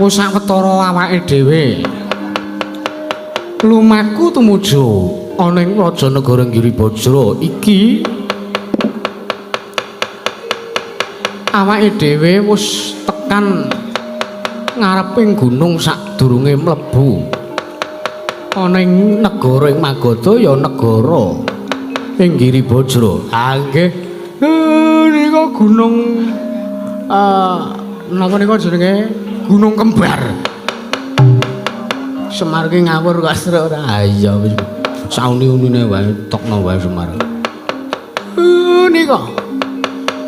Wis sawetara awake dhewe lumaku tumuju ana ing Rajanegara Giribajra iki awake dhewe wis tekan ngareping gunung sadurunge mlebu ana ing negara ing Magadha ya negara ing Giribajra. Ha nggih nika gunung napa nika jenenge Gunung Kembar. Semar ki ngawur kok ora. Ha iya wis sauni-unine wae tokno wae Semar. Nika.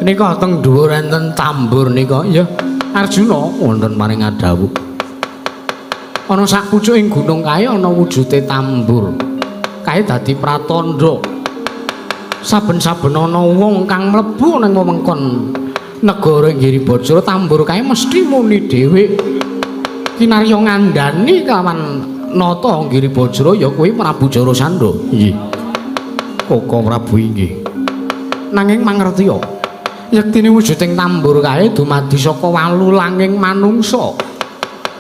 Nika teng dhuwur enten tambur nika ya. Arjuna wonten maring ngadhawuh. Ana sak pucuking gunung kae ana wujude tambur. Kae dadi pratandha. Saben-saben ana wong kang mlebu ning wewengkon negara Giribajra tambur kae mesti muni dhewe. Kinarya ngandani kelawan nata Giribajra ya kuwi Prabu Jarasandha. Nggih. Koko Prabu inggih. Nanging mangertiya yektine wujuding tambur kae dumadi saka walulanging manungsa.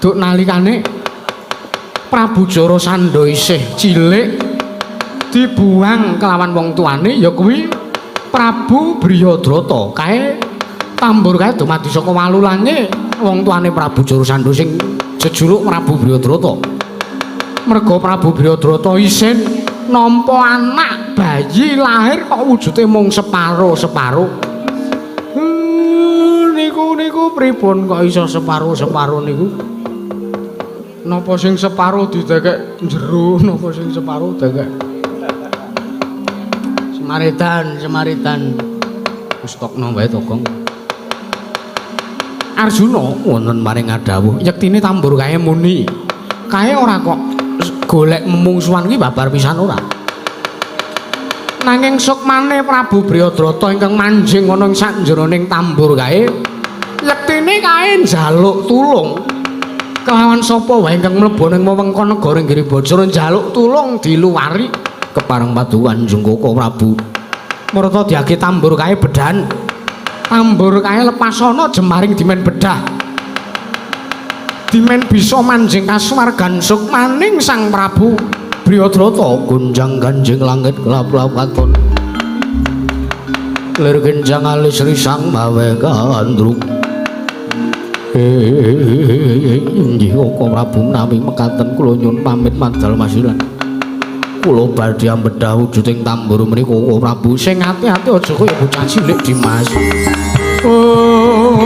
Duk nalikane Prabu Jarasandha isih cilik dibuang kelawan wong tuane ya kuwi Prabu Briyadrata. Kae tambur kae dumadi saka walulange wong tuane Prabu Jarasandha sing jejuluk Prabu Briyadrata. Merga Prabu Briyadrata isin nampa anak bayi lahir kok wujude mung separo-separo. Niku niku pripun kok iso separo-separo niku? Napa sing separo didekek jero, napa sing separo dekek Semaritan, Semaritan. Wis tokno wae to, Gong. Arjuna wonten maring ngadhawuh yektine tambur kae muni. Kae ora kok golek memungsuhan kuwi babar pisan ora. Nanging sukmane Prabu Briyadratha ingkang manjing ana ing sakjroning tambur kae yektine kae njaluk tulung. Kelawan sapa wae ingkang mlebu ning wewengkon negara Giribajra njaluk tulung diluwari kepareng paduka Kanjeng Koko Prabu. Marta diage tambur kae bedan. Tambur kae lepasana jemaring dimen bedah. Dimen bisa manjing kasuwargan sukmaning Sang Prabu Briyadratha gonjang ganjing langit kelap-kelap katon. Lir genjang alis risang mawe gandrung. Inggih Koko Prabu menawi mekaten kula nyuwun pamit madal masilan. Kula badhe ambedah wujuding tambur menika Koko Prabu. Sing ati-ati aja kaya bocah cilik Dimas. Oh.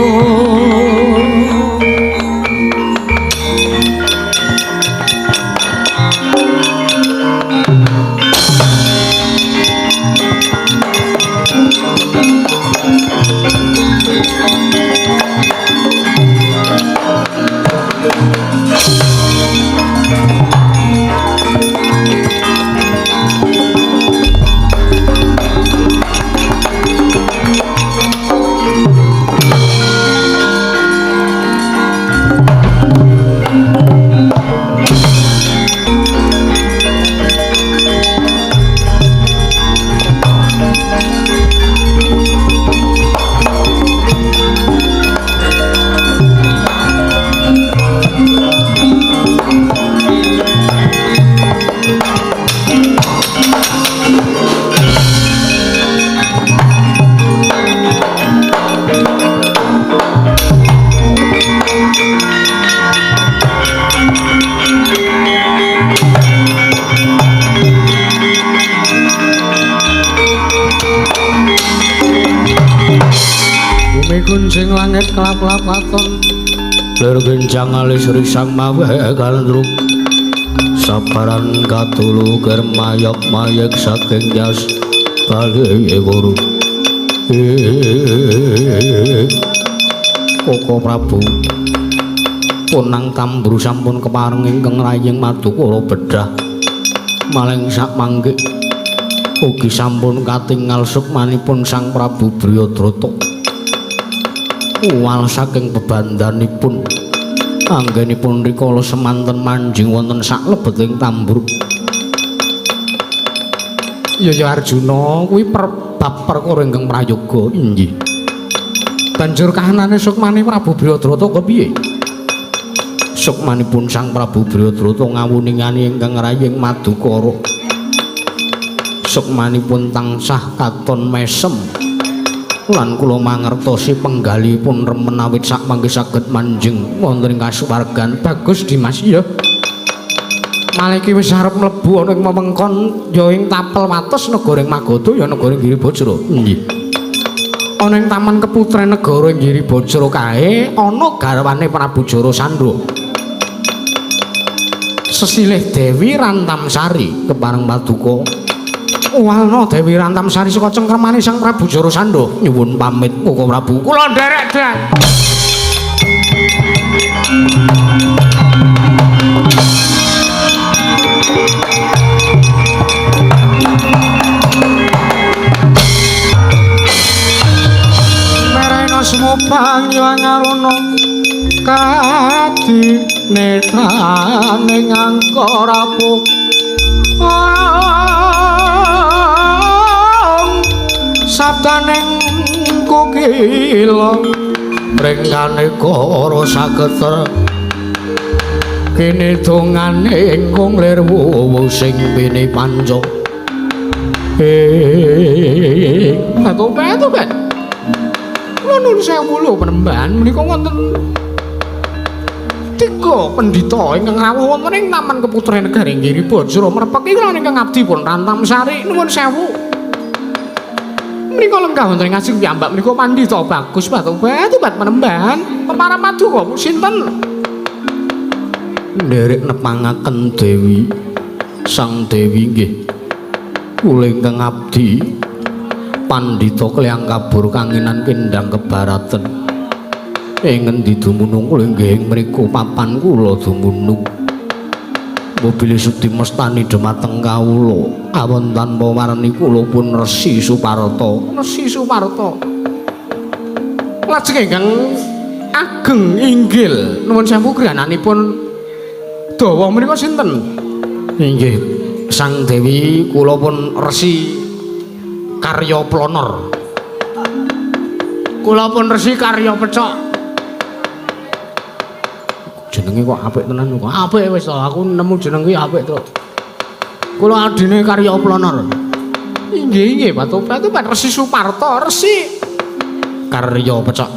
Gunjing langit kelap-kelap katon. Lir genjang alis risang mawe gandrung. Sabaran katulu mayok mayek saking jas bali guru. Koko Prabu punang tambur sampun kepareng ingkang raying madukara bedah. Maling sak mangke ugi sampun katingal sukmanipun Sang Prabu Briyadratha. Uwal saking bebandanipun anggenipun rikala semanten manjing wonten saklebeting tambur. Ya ya Arjuna kuwi bab perkara ingkang prayoga. Inggih. Banjur kahanane sukmane Prabu Briyadratha kepiye? Sukmanipun Sang Prabu Briyadratha ngawuningani ingkang raying madukara. Sukmanipun tansah katon mesem. Lan kula mangertosi penggalipun remen awit sak mangke saged manjing wonten ing kasuwargan. Bagus Dimas ya. Maliki wis arep mlebu ana ing wewengkon ya ing tapel wates negara ing Magadha ya negara Giribajra. Nggih. Ana ing Taman Keputren Negara Giribajra kae ana garwane Prabu Jarasandha. Sesilih Dewi Rantamsari kepareng paduka. Walna Dewi Rantamsari saka cengkremane Sang Prabu Jarasandha. Nyuwun pamit Koko Prabu. Kula nderek dan. Merena sumubang yuang aruna kadi netrane ngangkara sabdaning kukila ringkane kara sageter kene dongane ingkung lir wuwu sing pini panca. Atuh-atuh. Kula nuwun sewu lho penemban menika wonten tiga pendhita ingkang rawuh wonten ing Taman Keputren Negari Giribajra merpeki kula ingkang abdi pun Rantamsari nuwun sewu. Menika lenggah wonten ing ngajeng piyambak menika pandhita bagus batu-batu penemban pepara paduka sinten nderek nepangaken Dewi Sang Dewi nggih kula ingkang abdi pandhita Kleyang Kabur kangenan kendang kebaraten. Ing ngendi dumunung kula? Nggih ing mriku papan kula dumunung. Mobil sudi mestani dhumateng kawula. Awon tanpa warni kula pun Resi Suparta. Resi Suparta. Lajeng ingkang ageng inggil nuwun sewu griyananipun dawa menika sinten? Inggih Sang Dewi, kula pun Resi Karya Plonor. Kula pun Resi Karya Pecok. Jenenge kok apik tenan kok. Apik wis to, aku nemu jeneng kuwi apik to. Kula adine Karya Plonor. Inggih inggih Batobat Resi Suparta, Resi Karya Pecok.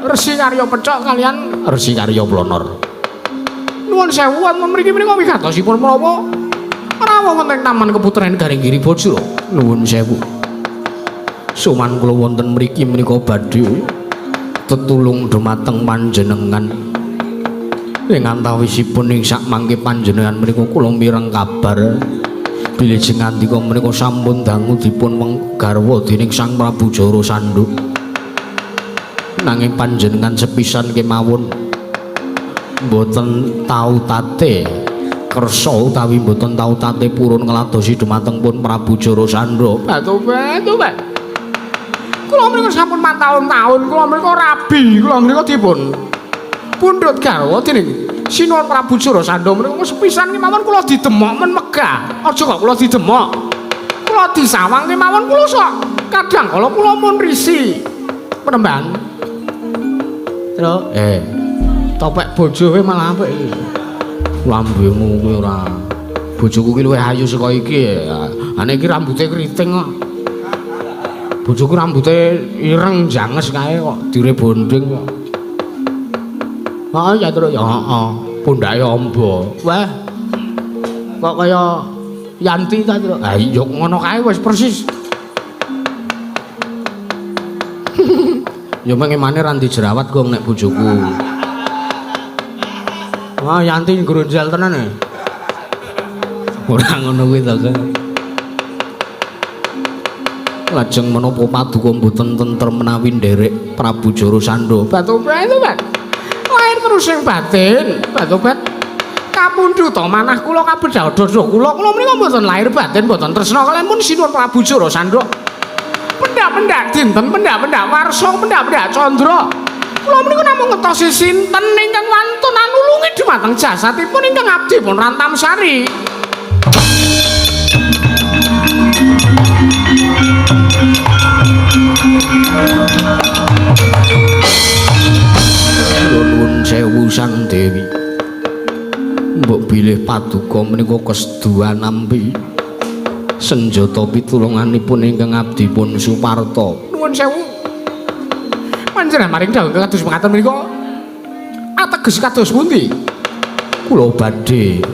Resi Karya Pecok kalian Resi Karya Plonor. Nuwun sewu wonten mriki menika wigatosipun menapa? Rawuh wonten Taman Keputren Garing Giri Bojro. Nuwun sewu. Sowan kula wonten mriki menika badhe tetulung dumateng panjenengan. Ing antawisipun ing sakmangke panjenengan menika kula mireng kabar bilih jengandika menika sampun dangu dipun garwa dening Sang Prabu Jarasandha. Nanging panjenengan sepisan kemawon mboten tau tate kersa utawi mboten tau tate purun ngladosi dumateng pun Prabu Jarasandha. Batu-batu, Pak. Kula menika sampun mataun-taun kula menika rabi, kula menika dipun pundhut garwa dening Sinuwun Prabu Jarasandha menika sepisan kemawon kula didemok men megah. Aja kok kula didemok. Kula disawang kemawon kula sok kadang kala kula mun risi. Penemban. Terus topek bojo kowe malah apik iki. Lambemu kuwi ora. Bojoku ki luwih ayu saka iki. Ane iki rambute keriting kok. Bojoku rambute ireng janges kae kok dire bonding kok. Heeh ya terus ya heeh, pundhake amba. Wah. Kok kaya Yanti ta terus. Ha iya ngono kae wis persis. Ya mengemane ra ndi jerawat gong nek bojoku. Wah, Yanti nggrunjal tenan e. Ora ngono kuwi to, Kang. Lajeng menapa paduka mboten tentrem menawi nderek Prabu Jarasandha. Batobat, Pak. Lahir terus sing batin, Batobat. Kapundhut to manah kula kabedhah dada kula. Kula menika mboten lahir batin, mboten tresna kaliyan pun Sinuwun Prabu Jarasandha. Pendak-pendak dinten, pendak-pendak warsa, pendak-pendak candra. Kula menika namung ngetosi sinten ingkang wantun anulungi dhumateng jasadipun ingkang abdi pun Rantamsari. Nuwun sewu Sang Dewi. Mbok bilih paduka menika kesduan nampi senjata pitulunganipun ingkang abdi pun Suparta. Nuwun sewu. Panjenengan maring dawuh kados mekaten menika ateges kados pundi? Kula badhe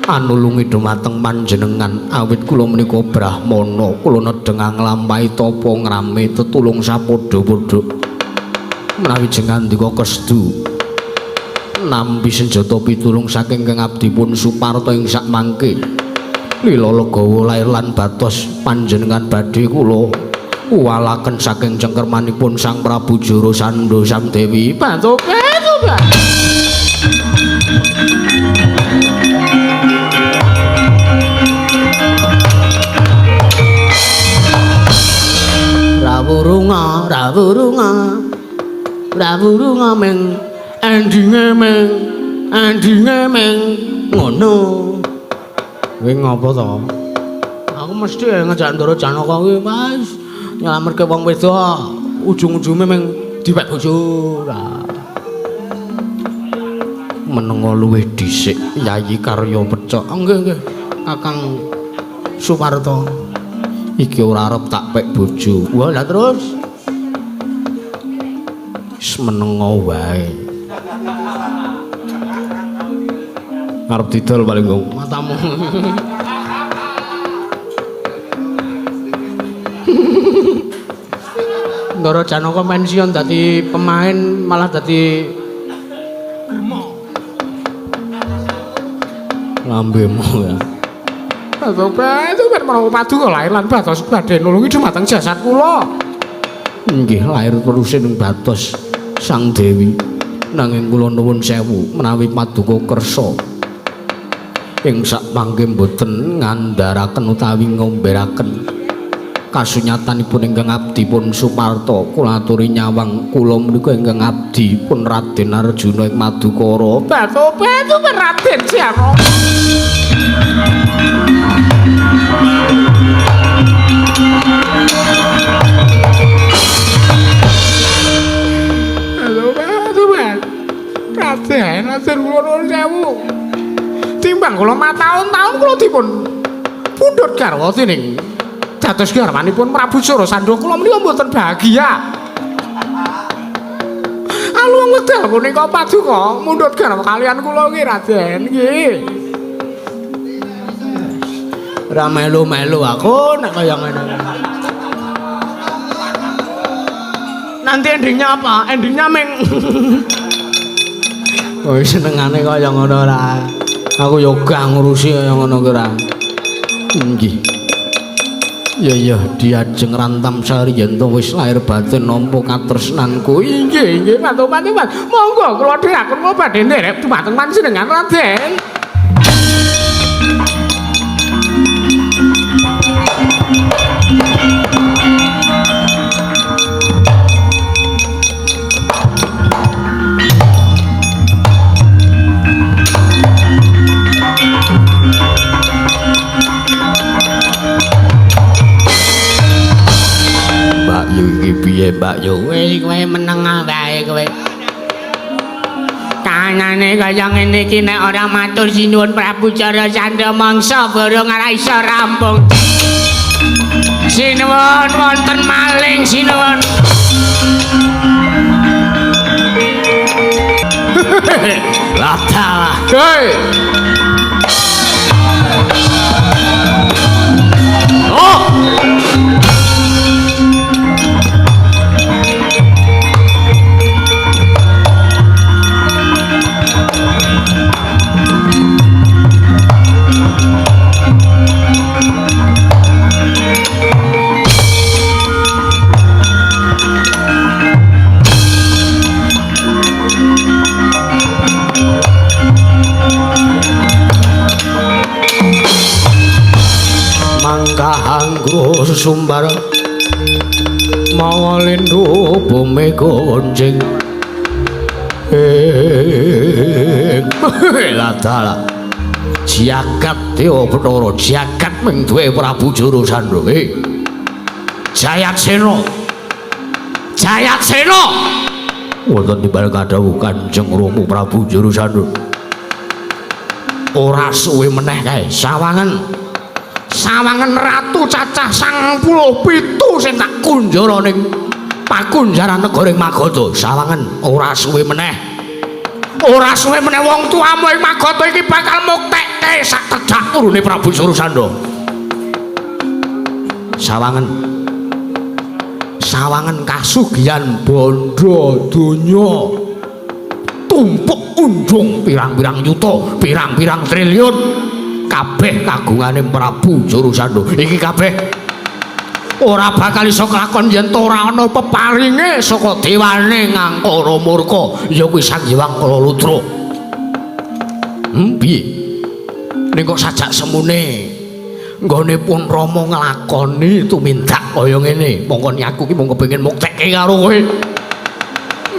anulungi dumateng panjenengan awit kula menika brahmana, kula nedheng nglampahi tapa ngrame tetulung sapadha-padha. Menawi jengandika kesdu nampi senjata pitulung saking kang abdi pun Suparta ing sakmangke lila legawa lair lan batos panjenengan badhe kula walaken saking cengkermanipun Sang Prabu Jarasandha Sang Dewi. Batobat. Rawurunga, rawurunga. Rawurunga meng endinge meng endinge meng ngono. Kowe ngopo to? Aku mesti ngejak Ndara Janaka kuwi, Mas. Nyelametke wong wedok ujung-ujunge meng dipek bojo. Menengo luwih dhisik Yayi Karya Pecok. Nggih nggih, Kakang Suparta. Iki ora arep tak pek bojo. Wah, lah terus wis menengo wae. Arep didol paling kok matamu. Ndara Janaka pensiun dadi pemain malah dadi germo. Lambemu ya. Batobat itu kan menawa paduka lahir lan batos badhe nulungi dumateng jasad kula. Nggih, lahir terus ing batos Sang Dewi. Nanging kula nuwun sewu menawi paduka kersa ing sak mangke mboten ngandharaken utawi ngomberaken kasunyatanipun ingkang abdi pun Suparto kula aturi nyawang kula menika ingkang abdi pun Raden Arjuna ing Madukara. Batu-batu Raden siapa? Raden, Raden kula nuwun sewu. Timbang kula mataun-taun kula dipun pundhut garwa dening dados garwanipun Prabu Jarasandha kula menika mboten bahagia. Aluwung wekdal punika paduka mundhut garwa kalian kula nggih Raden nggih. Ora melu-melu aku nek kaya ngene. Nanti endingnya apa? Endingnya meng oh senengane kaya ngono ora. Aku yo gak ngurusi kaya ngono ki ora. Nggih. Ya ya diajeng rantam sari yen to wis lahir batin nampa katresnanku. Inggih inggih matur-matur. Monggo kula dherekaken kula badhe nderek dumateng panjenengan Raden. Piye Mbak Yu? Kowe meneng wae kowe. Kanane kaya ngene iki nek ora matur sinuwun Prabu Jarasandha mangsa bareng ora iso rampung. Sinuwun wonten maling sinuwun. Lah. Hei. Oh. Mangkahanggo sumbar mawa lindu bumi goncing ladala jagat dewa Bathara jagat ming duwe Prabu Jarasandha. Jayatsena Jayatsena wonten timbal kadhawuh Kanjeng Rama Prabu Jarasandha. Ora suwe meneh kae sawangen sawangen ratu cacah 97 sing tak kunjara ning pakunjaran negara ing Magadha. Sawangen ora suwe meneh. Ora suwe meneh wong tuamu ing Magadha iki bakal muktekke sak tedhak turune Prabu Jarasandha. Sawangen sawangen kasugihan bandha donya tumpuk undung pirang-pirang yuta, pirang-pirang triliun. Kabeh kagungane Prabu Jarasandha iki kabeh ora bakal iso kelakon yen ora ana peparinge saka dewane Ngangkara Murka ya kuwi Sang Hyang Kalalutra. Piye ning kok sajak semune nggone pun Rama nglakoni tumindak kaya ngene mongko aku ki mung kepengin muktekke karo kowe.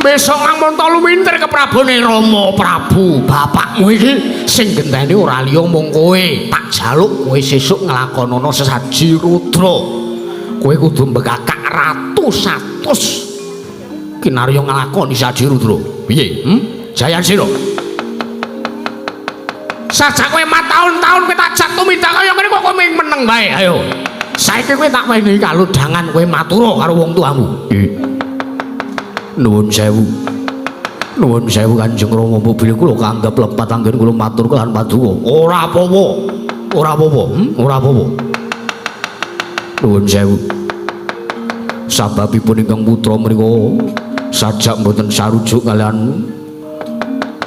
Besok ngamun to lumintir ke Prabune Rama Prabu bapakmu iki sing genteni ora liya mung kowe. Tak jaluk kowe sesuk nglakonono sesaji rudra. Kowe kudu mbekakak ratu 100 kinarya nglakoni saji rudra. Piye? Jayansira. Sajak kowe mataun-taun kowe tak jak tumindak kaya ngene kok kowe meneng wae. Ayo. Saiki kowe tak wenehi kalodhangan kowe matura karo wong tuamu. Nuwun sewu. Nuwun sewu Kanjeng Rama mobil kula kanggep lepat anggen kula matur kaliyan paduka. Ora apa-apa. Ora apa-apa. Ora apa-apa. Nuwun sewu. Sababipun ingkang putra mriku sajak mboten sarujuk kaliyan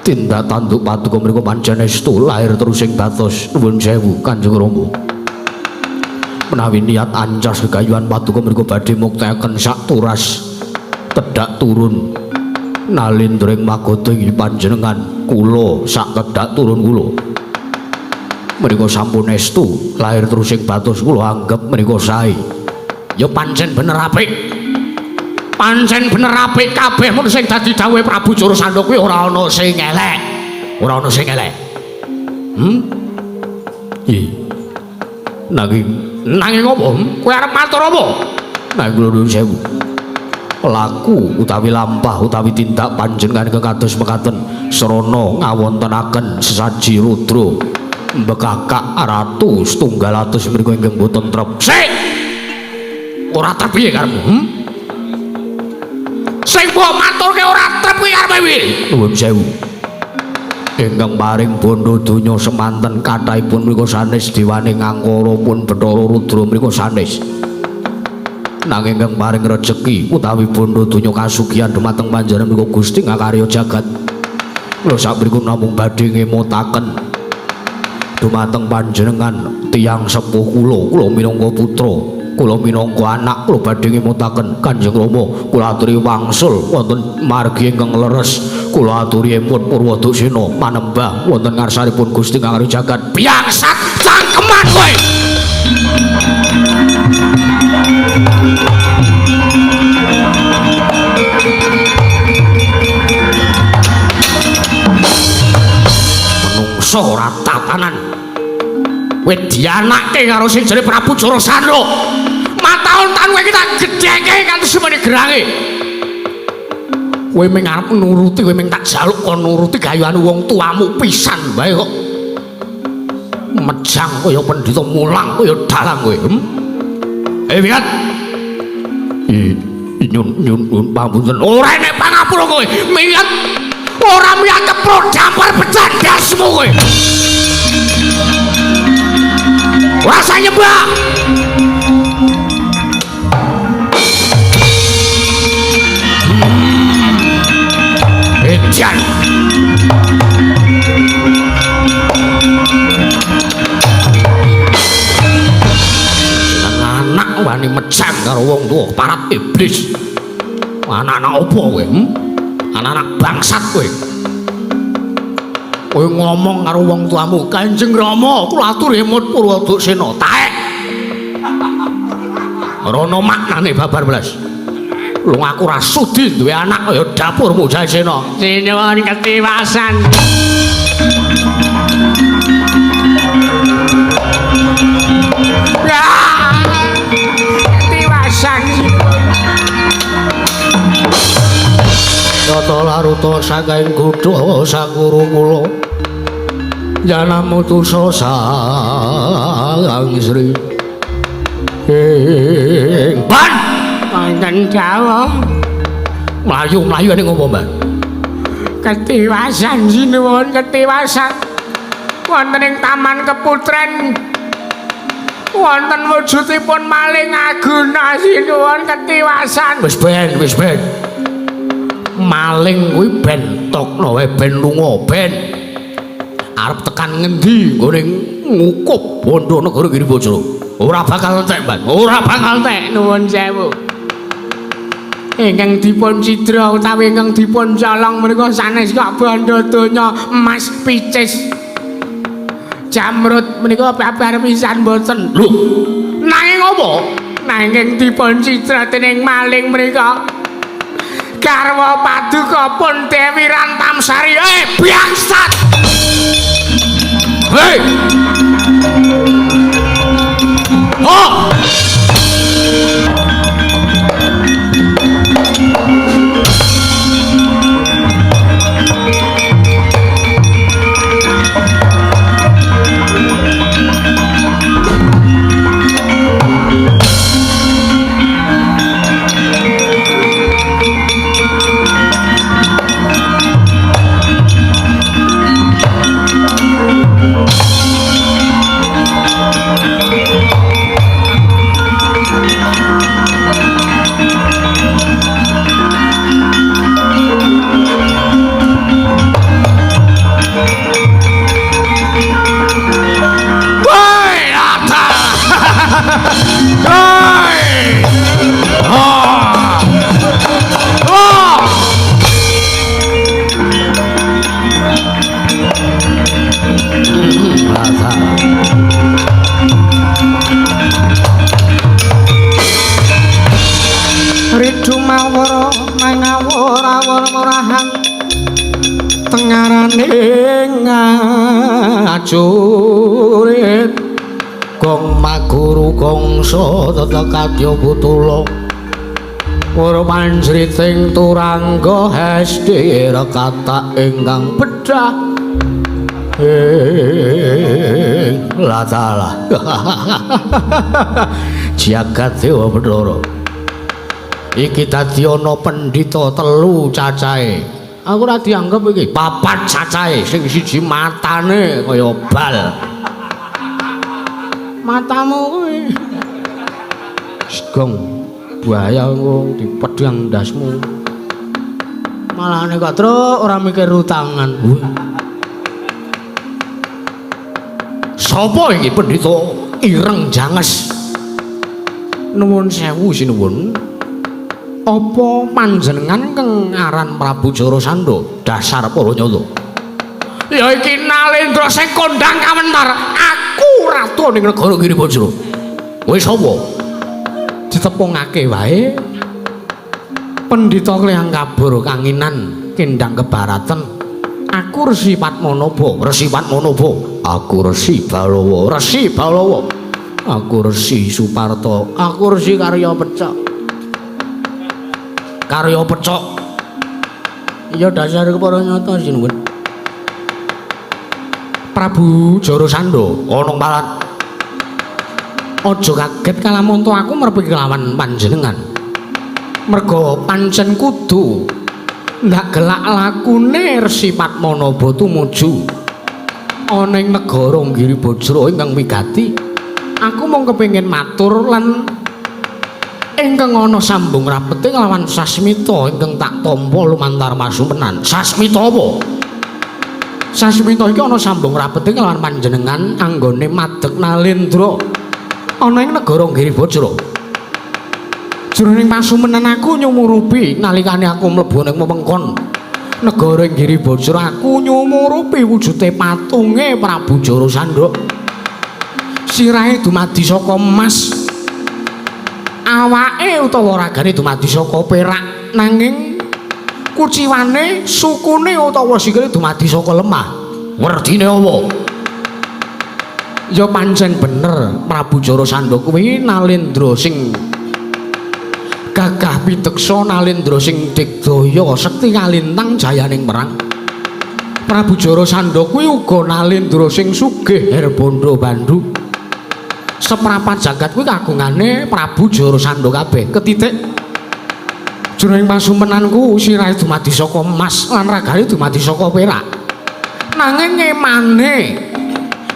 tindak tanduk paduka mriku pancen estu lahir terus ing batos. Nuwun sewu Kanjeng Rama. Menawi niat ancas gegayuhan paduka mriku badhe muktekaken sak turas tedhak turun Nalindring magoda inggih panjenengan kula sak kedhak turun kula. Menika sampun estu lahir terusing batos kula anggep menika sae. Ya pancen bener apik. Pancen bener apik kabeh mun sing dadi dawuhe Prabu Jarasandha kuwi ora ana sing elek. Ora ana sing elek. Ih. Nanging nanging apa? Kowe arep matur apa? Nanging kula nuwun sewu. Laku utawi lampah utawi tindak panjenengan ingkang kados mekaten srana ngawontenaken sesaji rudra mbekakak ratu setunggal atus mriku ingkang boten trep. Sik. Ora trep piye karepmu? Sing mbok maturke ora trep kuwi karepe piye? Nuwun sewu. Ingkang paring bondo donya semanten kathahipun mriku sanes dewane ngangkara pun Bathara Rudra mriku sanes. Nanging ingkang paring rejeki utawi bondo donya kasugihan dumateng panjenengan mriku Gusti ngakarya jagat. Kula sakmriku namung badhe ngemutaken dumateng panjenengan tiyang sepuh kula, kula minangka putra, kula minangka anak, kula badhe ngemutaken Kanjeng Rama, kula aturi wangsul wonten margi ingkang leres, kula aturi emut Purwaduksena manembah wonten ngarsanipun Gusti ngakarya jagat. Biangsat cangkeman kowe. Menungso ora tatanan. Kowe dianake karo sing jenenge Prabu Jarasandha. Mataun-taun kowe iki tak gedheke kanthi semene gerange. Kowe mung arep nuruti, kowe mung tak jaluk kon nuruti gayane wong tuamu pisan wae kok. Mejang kaya pendhita mulang kaya dalang kowe. Wiat. Nyun pangapunten. Ora enek pangapura kowe. Miyat. Ora miyat keprok dampar pecah dasmu kowe. Ora usah nyembah. Edan. Anak wani mejang karo wong tuwa parat iblis. Anak-anak opo kowe? Anak-anak bangsat kowe. Kowe ngomong karo wong tuamu, Kanjeng Rama, kula aturi emut Purwaduksena. Taek. Ora ono maknane babar blas. Lho aku ora sudi duwe anak kaya dapurmu Jayasena. Sinuwun ketiwasan. Ketiwasan. Tata laruta saking gudha sakuru kula. Janamutusa sang Sri. Ing ban wonten dawuh. Mlayu-mlayu ning opo, Mbak? Ketiwasan sinuwun ketiwasan. Wonten ing Taman Keputren wonten wujudipun maling aguna sinuwun ketiwasan. Wis ben, wis ben. Maling kuwi ben tokno wae ben lunga ben. Arep tekan ngendi nggone ngukup bondo negara Giribajra. Ora bakal entek, Mbak. Ora bakal entek. Nuwun sewu. Ingkang dipun cidra utawi ingkang dipun colong menika sanes kok bondo donya emas picis. Jamrut menika babar pisan mboten. Lho, nanging apa? Nanging dipun cidra dening maling menika garwa paduka pun Dewi Rantamsari. Bangsat. Hei. Oh. dumawara mangawur-awur murahan tengarane ngajurit gong maguru gongso tetekadya putula para panjriting turangga hesti rekata ingkang bedah latalah jagat dewa Bathara iki dadi ana pendhita telu cacahe. Aku ora dianggep iki papat cacahe, sing siji matane kaya bal. Matamu kuwi gong bahaya engko dipedhang ndasmu. Malahane kok truk ora mikir utangan. Sapa iki pendhita ireng janges? Nuwun sewu sinuwun. Apa panjenengan kang aran Prabu Jarasandha dasar para nyata? Ya iki Nalendra sing kondhang kawentar. Aku ratu ning negara Giribajra. Kowe sapa? Ditepungake wae. Pendhita Kleyang Kabur kanginan kendang kebaratan. Aku Resi Padmanaba, Resi Padmanaba. Aku Resi Balawa, Resi Balawa. Aku Resi Suparta, aku Resi Karya Pecok. Karya Pecok. Iya dasar para nyata sinuwun. Prabu Jarasandha ana palat. Aja kaget kalamunto aku merpeki kelawan panjenengan. Merga pancen kudu ndak gelak lakune Resi Padmanaba tumuju ana ing negara Giribajra ingkang wigati. Aku mung kepengin matur lan ingkang ana sambung rapete kelawan sasmita ingkang tak tampa lumantar masumenan. Sasmita apa? Sasmita iki ana sambung rapete kelawan panjenengan anggone madeg Nalendra ana ing negara Giribajra. Jroning pasumenan aku nyumurupi nalikane aku mlebu ning wewengkon negara Giribajra, aku nyumurupi wujude patunge Prabu Jarasandha. Sirahe dumadi saka emas, awake utawa ragane dumadi saka perak, nanging kuciwane, sukune utawa sikile dumadi saka lemah. Werdine apa? Ya pancen bener Prabu Jarasandha kuwi Nalendra sing gagah pideksa, Nalendra sing digdaya sekti kalintang jayaning perang. Prabu Jarasandha kuwi uga Nalendra sing sugih herbandha bandhu. Seprapat jagat kuwi kagungane Prabu Jarasandha kabeh. Ketitik jroning pasumenanku sirahe dumadi saka emas lan ragane dumadi saka perak. Nanging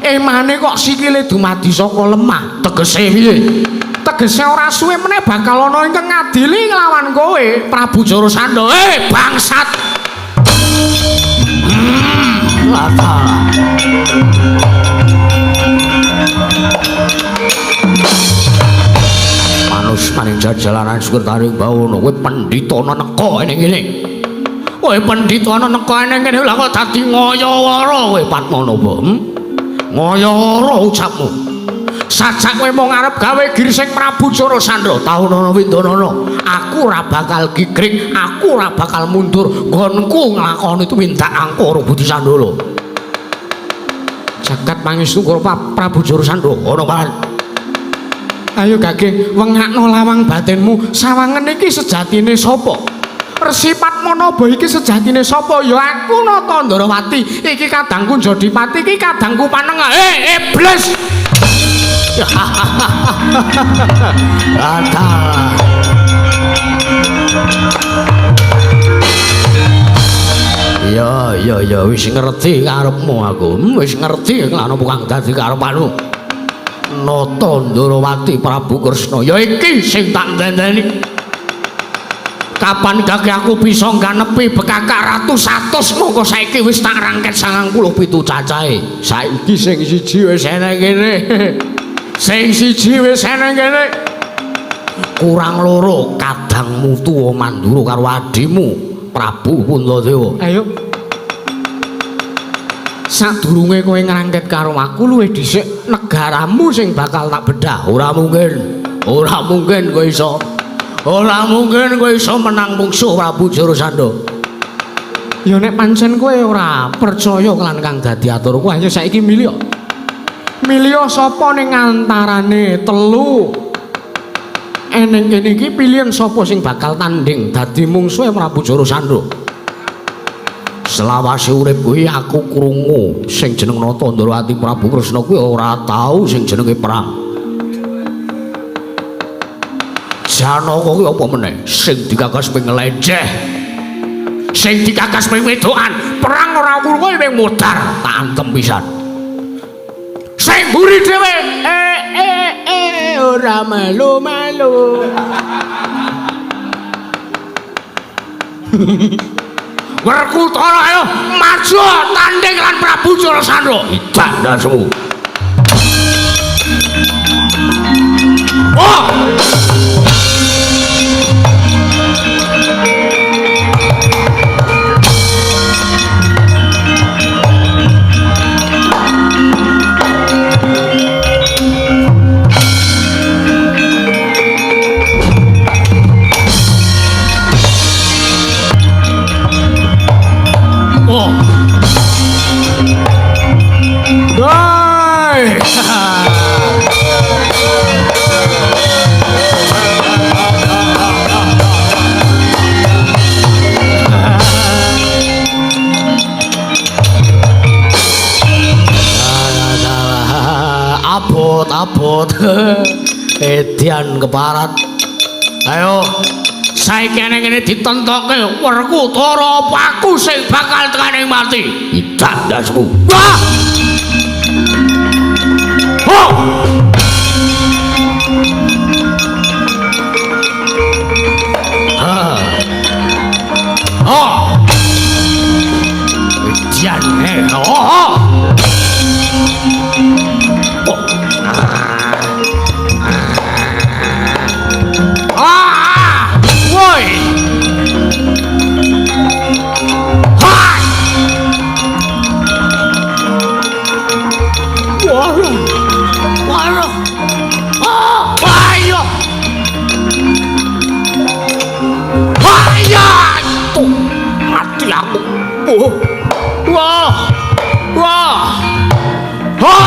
emane kok sikile dumadi saka lemah. Tegese piye? Tegese ora suwe meneh bakal ana ingkang ngadili nglawan kowe Prabu Jarasandha. Bangsat. Lata. Manus maning jajalanan sekretaring bawono, kowe pendhita ana neka ning kene. Kowe pendhita ana neka ning kene lha kok dadi ngaya-wara kowe Padmanaba. Ngaya-wara ucapmu. Sajak kowe mung arep gawe girsing Prabu Jarasandha, taunana windanana, aku ora bakal gigring, aku ora bakal mundur. Nggonku nglakoni tumindak angkara budi sandala. Jagat pangestu Prabu Jarasandha ana palan. Ayo gage wengakno lawang batinmu. Sawangen iki sejatine sapa? Resi Padmanaba iki sejatine sapa? Ya aku Nata Ndrawati. Iki kadangku Jodipati, iki kadangku Panengah. Iblis. Lata. Ya ya ya wis ngerti karepmu aku. Wis ngerti lan apa kang dadi karepanmu. Nata Ndrawati Prabu Kresna. Ya iki sing tak ndendeni. Kapan gage aku bisa ngganepi bekakak ratu 100 mongko saiki wis tak rangket 97 cacahe. Saiki sing siji wis eneng kene. Sing siji wis eneng kene. Kurang loro kadangmu tuwa Mandura karo adhimu Prabu Puntadewa. Ayo. Sadurunge kowe ngrangket karo aku luwih dhisik negaramu sing bakal tak bedah. Ora mungkin. Ora mungkin kowe iso. Ora mungkin kowe iso menang mungsuh Prabu Jarasandha. Ya nek pancen kowe ora percaya lan kang dadi aturku, ayo saiki milih. Milih sapa ning antarane telu? Eneng kene iki pilihan sapa sing bakal tanding dadi mungsuhe Prabu Jarasandha. Selawase urip kuwi aku krungu sing jeneng Nata Ndrawati Prabu Kresna kuwi ora tau sing jenenge perang. Janaka kuwi apa meneh sing digagas ping leceh, sing digagas ping wedokan, perang ora krungu ping modar, tak antem pisan. Sing mburi dhewe ora malu-malu. Werkutara ayo maju tanding lan Prabu Jarasandha. Idak ndasmu. Oh! Oh. Dai. Abot, abot. Edian keparat. Ayo. Saiki ning kene ditentokke Werkutara apa aku sing bakal tekaning mati. Idak ndasmu. Wah! Oh! Ha. Oh! Edian oh. Oh. Ah! Woi! Hai! Wah! Wah! Ah! Ayo! Ayo! Tuh, mati aku. Oh. Wah! Wah! Ha!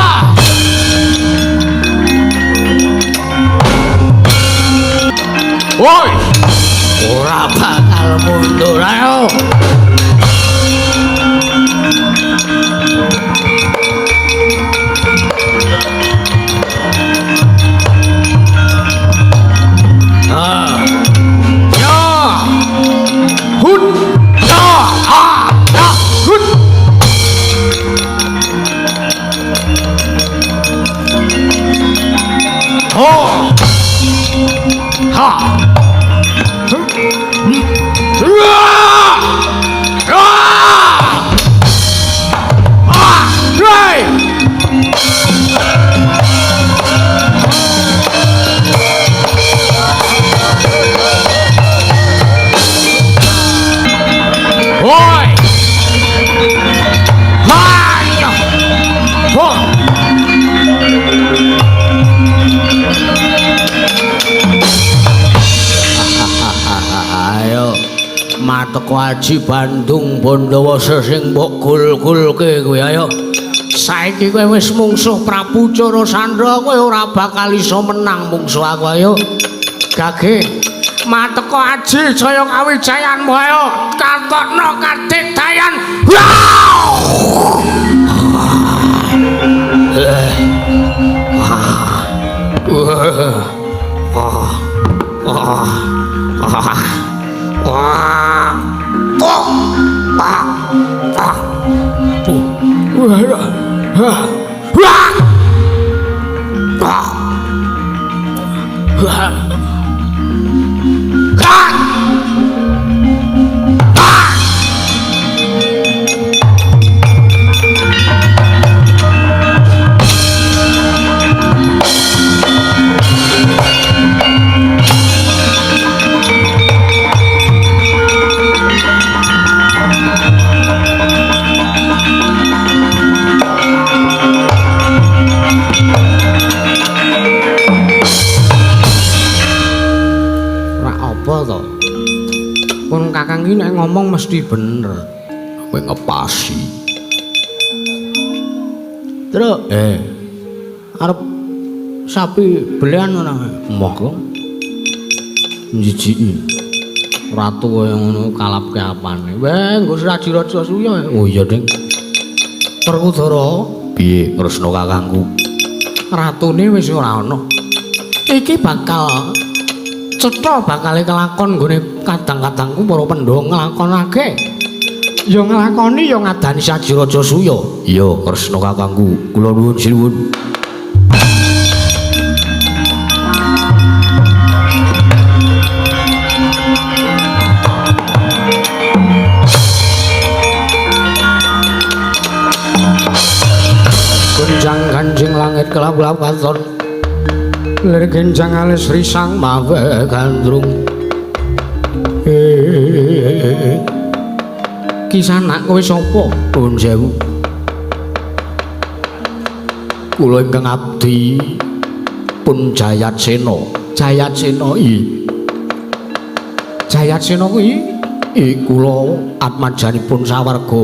Woi! Ora bakal mundur, ayo. Ah. Ya. Hun. Ya. Ah. Ya. Hun. Ho. Ha. Woi! Hai! Ho! Ayo mateko aji Bandung Bondowoso sing mbok gul-gulke kuwi ayo. Saiki kowe wis mungsuh Prabu Jarasandha, kowe ora bakal iso menang mungsuh aku ayo. Gage mateko aji jaya kawijayanmu ayo katokno kadigdayan. Kakang iki nek ngomong mesti bener. Kowe ngepasi. Truk, arep sapi belian ora? Moh kok. Njijiki. Ratu kaya ngono kalapke apane. Weh, nggo Raji Raja Suya. Oh iya, Ding. Werkudara, piye Kresna kakangku? Ratune wis ora ana. Iki bakal cetha bakale kelakon nggone kadang-kadangku para Pandhawa nglakonake. Ya nglakoni ya ngadani Saji Raja Suya. Iya, Kresna kakangku, kula nuwun sinuwun. Gonjang ganjing langit kelap-kelap katon. Lir genjang alis risang mawe gandrung. Kisanak kowe sapa? Nuwun sewu. Kula ingkang abdi pun Jayatsena. Jayatsena i. Jayatsena kuwi kula atmajanipun sawarga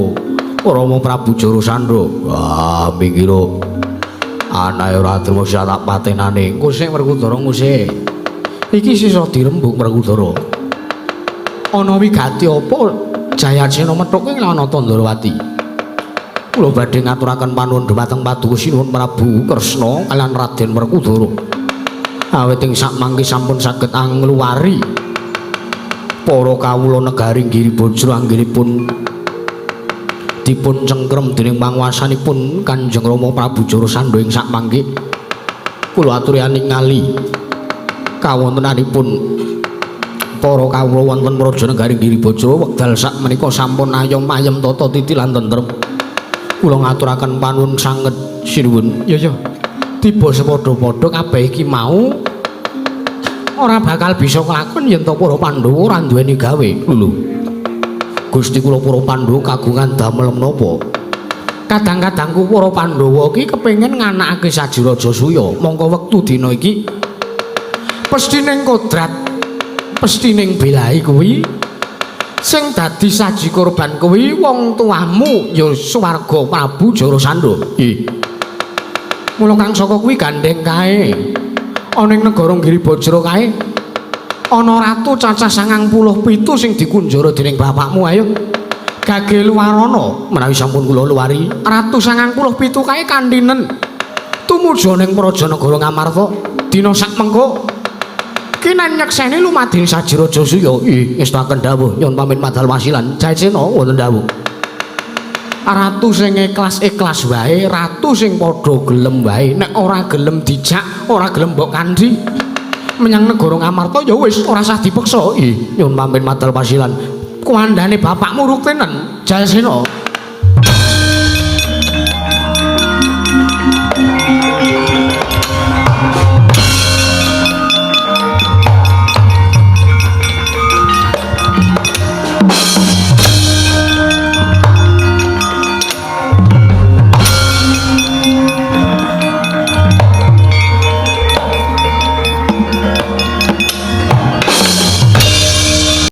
Rama Prabu Jarasandha. Wah, minggiro. Anake ora trimo tak patenane. Engko sik Werkudara ngusik. Iki sisa dirembug Werkudara. Ana wigati apa Jayatsena methuke nglawan Natawaranti? Kula badhe ngaturaken panuwun dhumateng Paduka Sinuwun Prabu Kresna kaliyan Raden Werkudara. Awit ing sakmangke sampun saged angluwari para kawula negari Giribajra anggenipun dipun cengkrem dening panguwasanipun Kanjeng Rama Prabu Jarasandha ing sakmangke. Kula aturi ningali kawontenanipun para kawula wonten praja negari Giribajra wekdal sakmenika sampun ayom ayem tata titi lan tentrem. Kula ngaturaken panuwun sanget sinuwun. Ya ya, tiba sepadha-padha kabeh iki mau ora bakal bisa kelakon yen to para Pandhawa ora duweni gawe. Lho Gusti kula para Pandhawa kagungan damel menapa? Kadang-kadangku para Pandhawa iki kepengin nganakake Saji Raja Suya. Mongko wektu dina iki pesthi ning kodrat, pesthi ning belahi kuwi sing dadi saji korban kuwi wong tuamu ya swarga Prabu Jarasandha. Nggih. Mula kang saka kuwi gandeng kae ana ing negara Giribajra kae ana ratu cacah 97 sing dikunjara dening bapakmu. Ayo gage luwarana menawi sampun kula luwari. Ratu 97 kae kandhinen tumuju ning praja negara Ngamarta dina sakmengko kinan nyekseni lumadine Saji Raja Suya. Ih, ngestakaken dawuh nyuwun pamit madal wasilan. Jayatsena wonten dawuh. Ratu sing ikhlas-ikhlas wae, ratu sing padha gelem wae. Nek ora gelem dijak, ora gelem mbok kandhi menyang negara Ngamarta ya wis ora usah dipeksa. Ih, nyuwun pamit madal wasilan. Kuwandane bapakmu ruktenen, Jayatsena.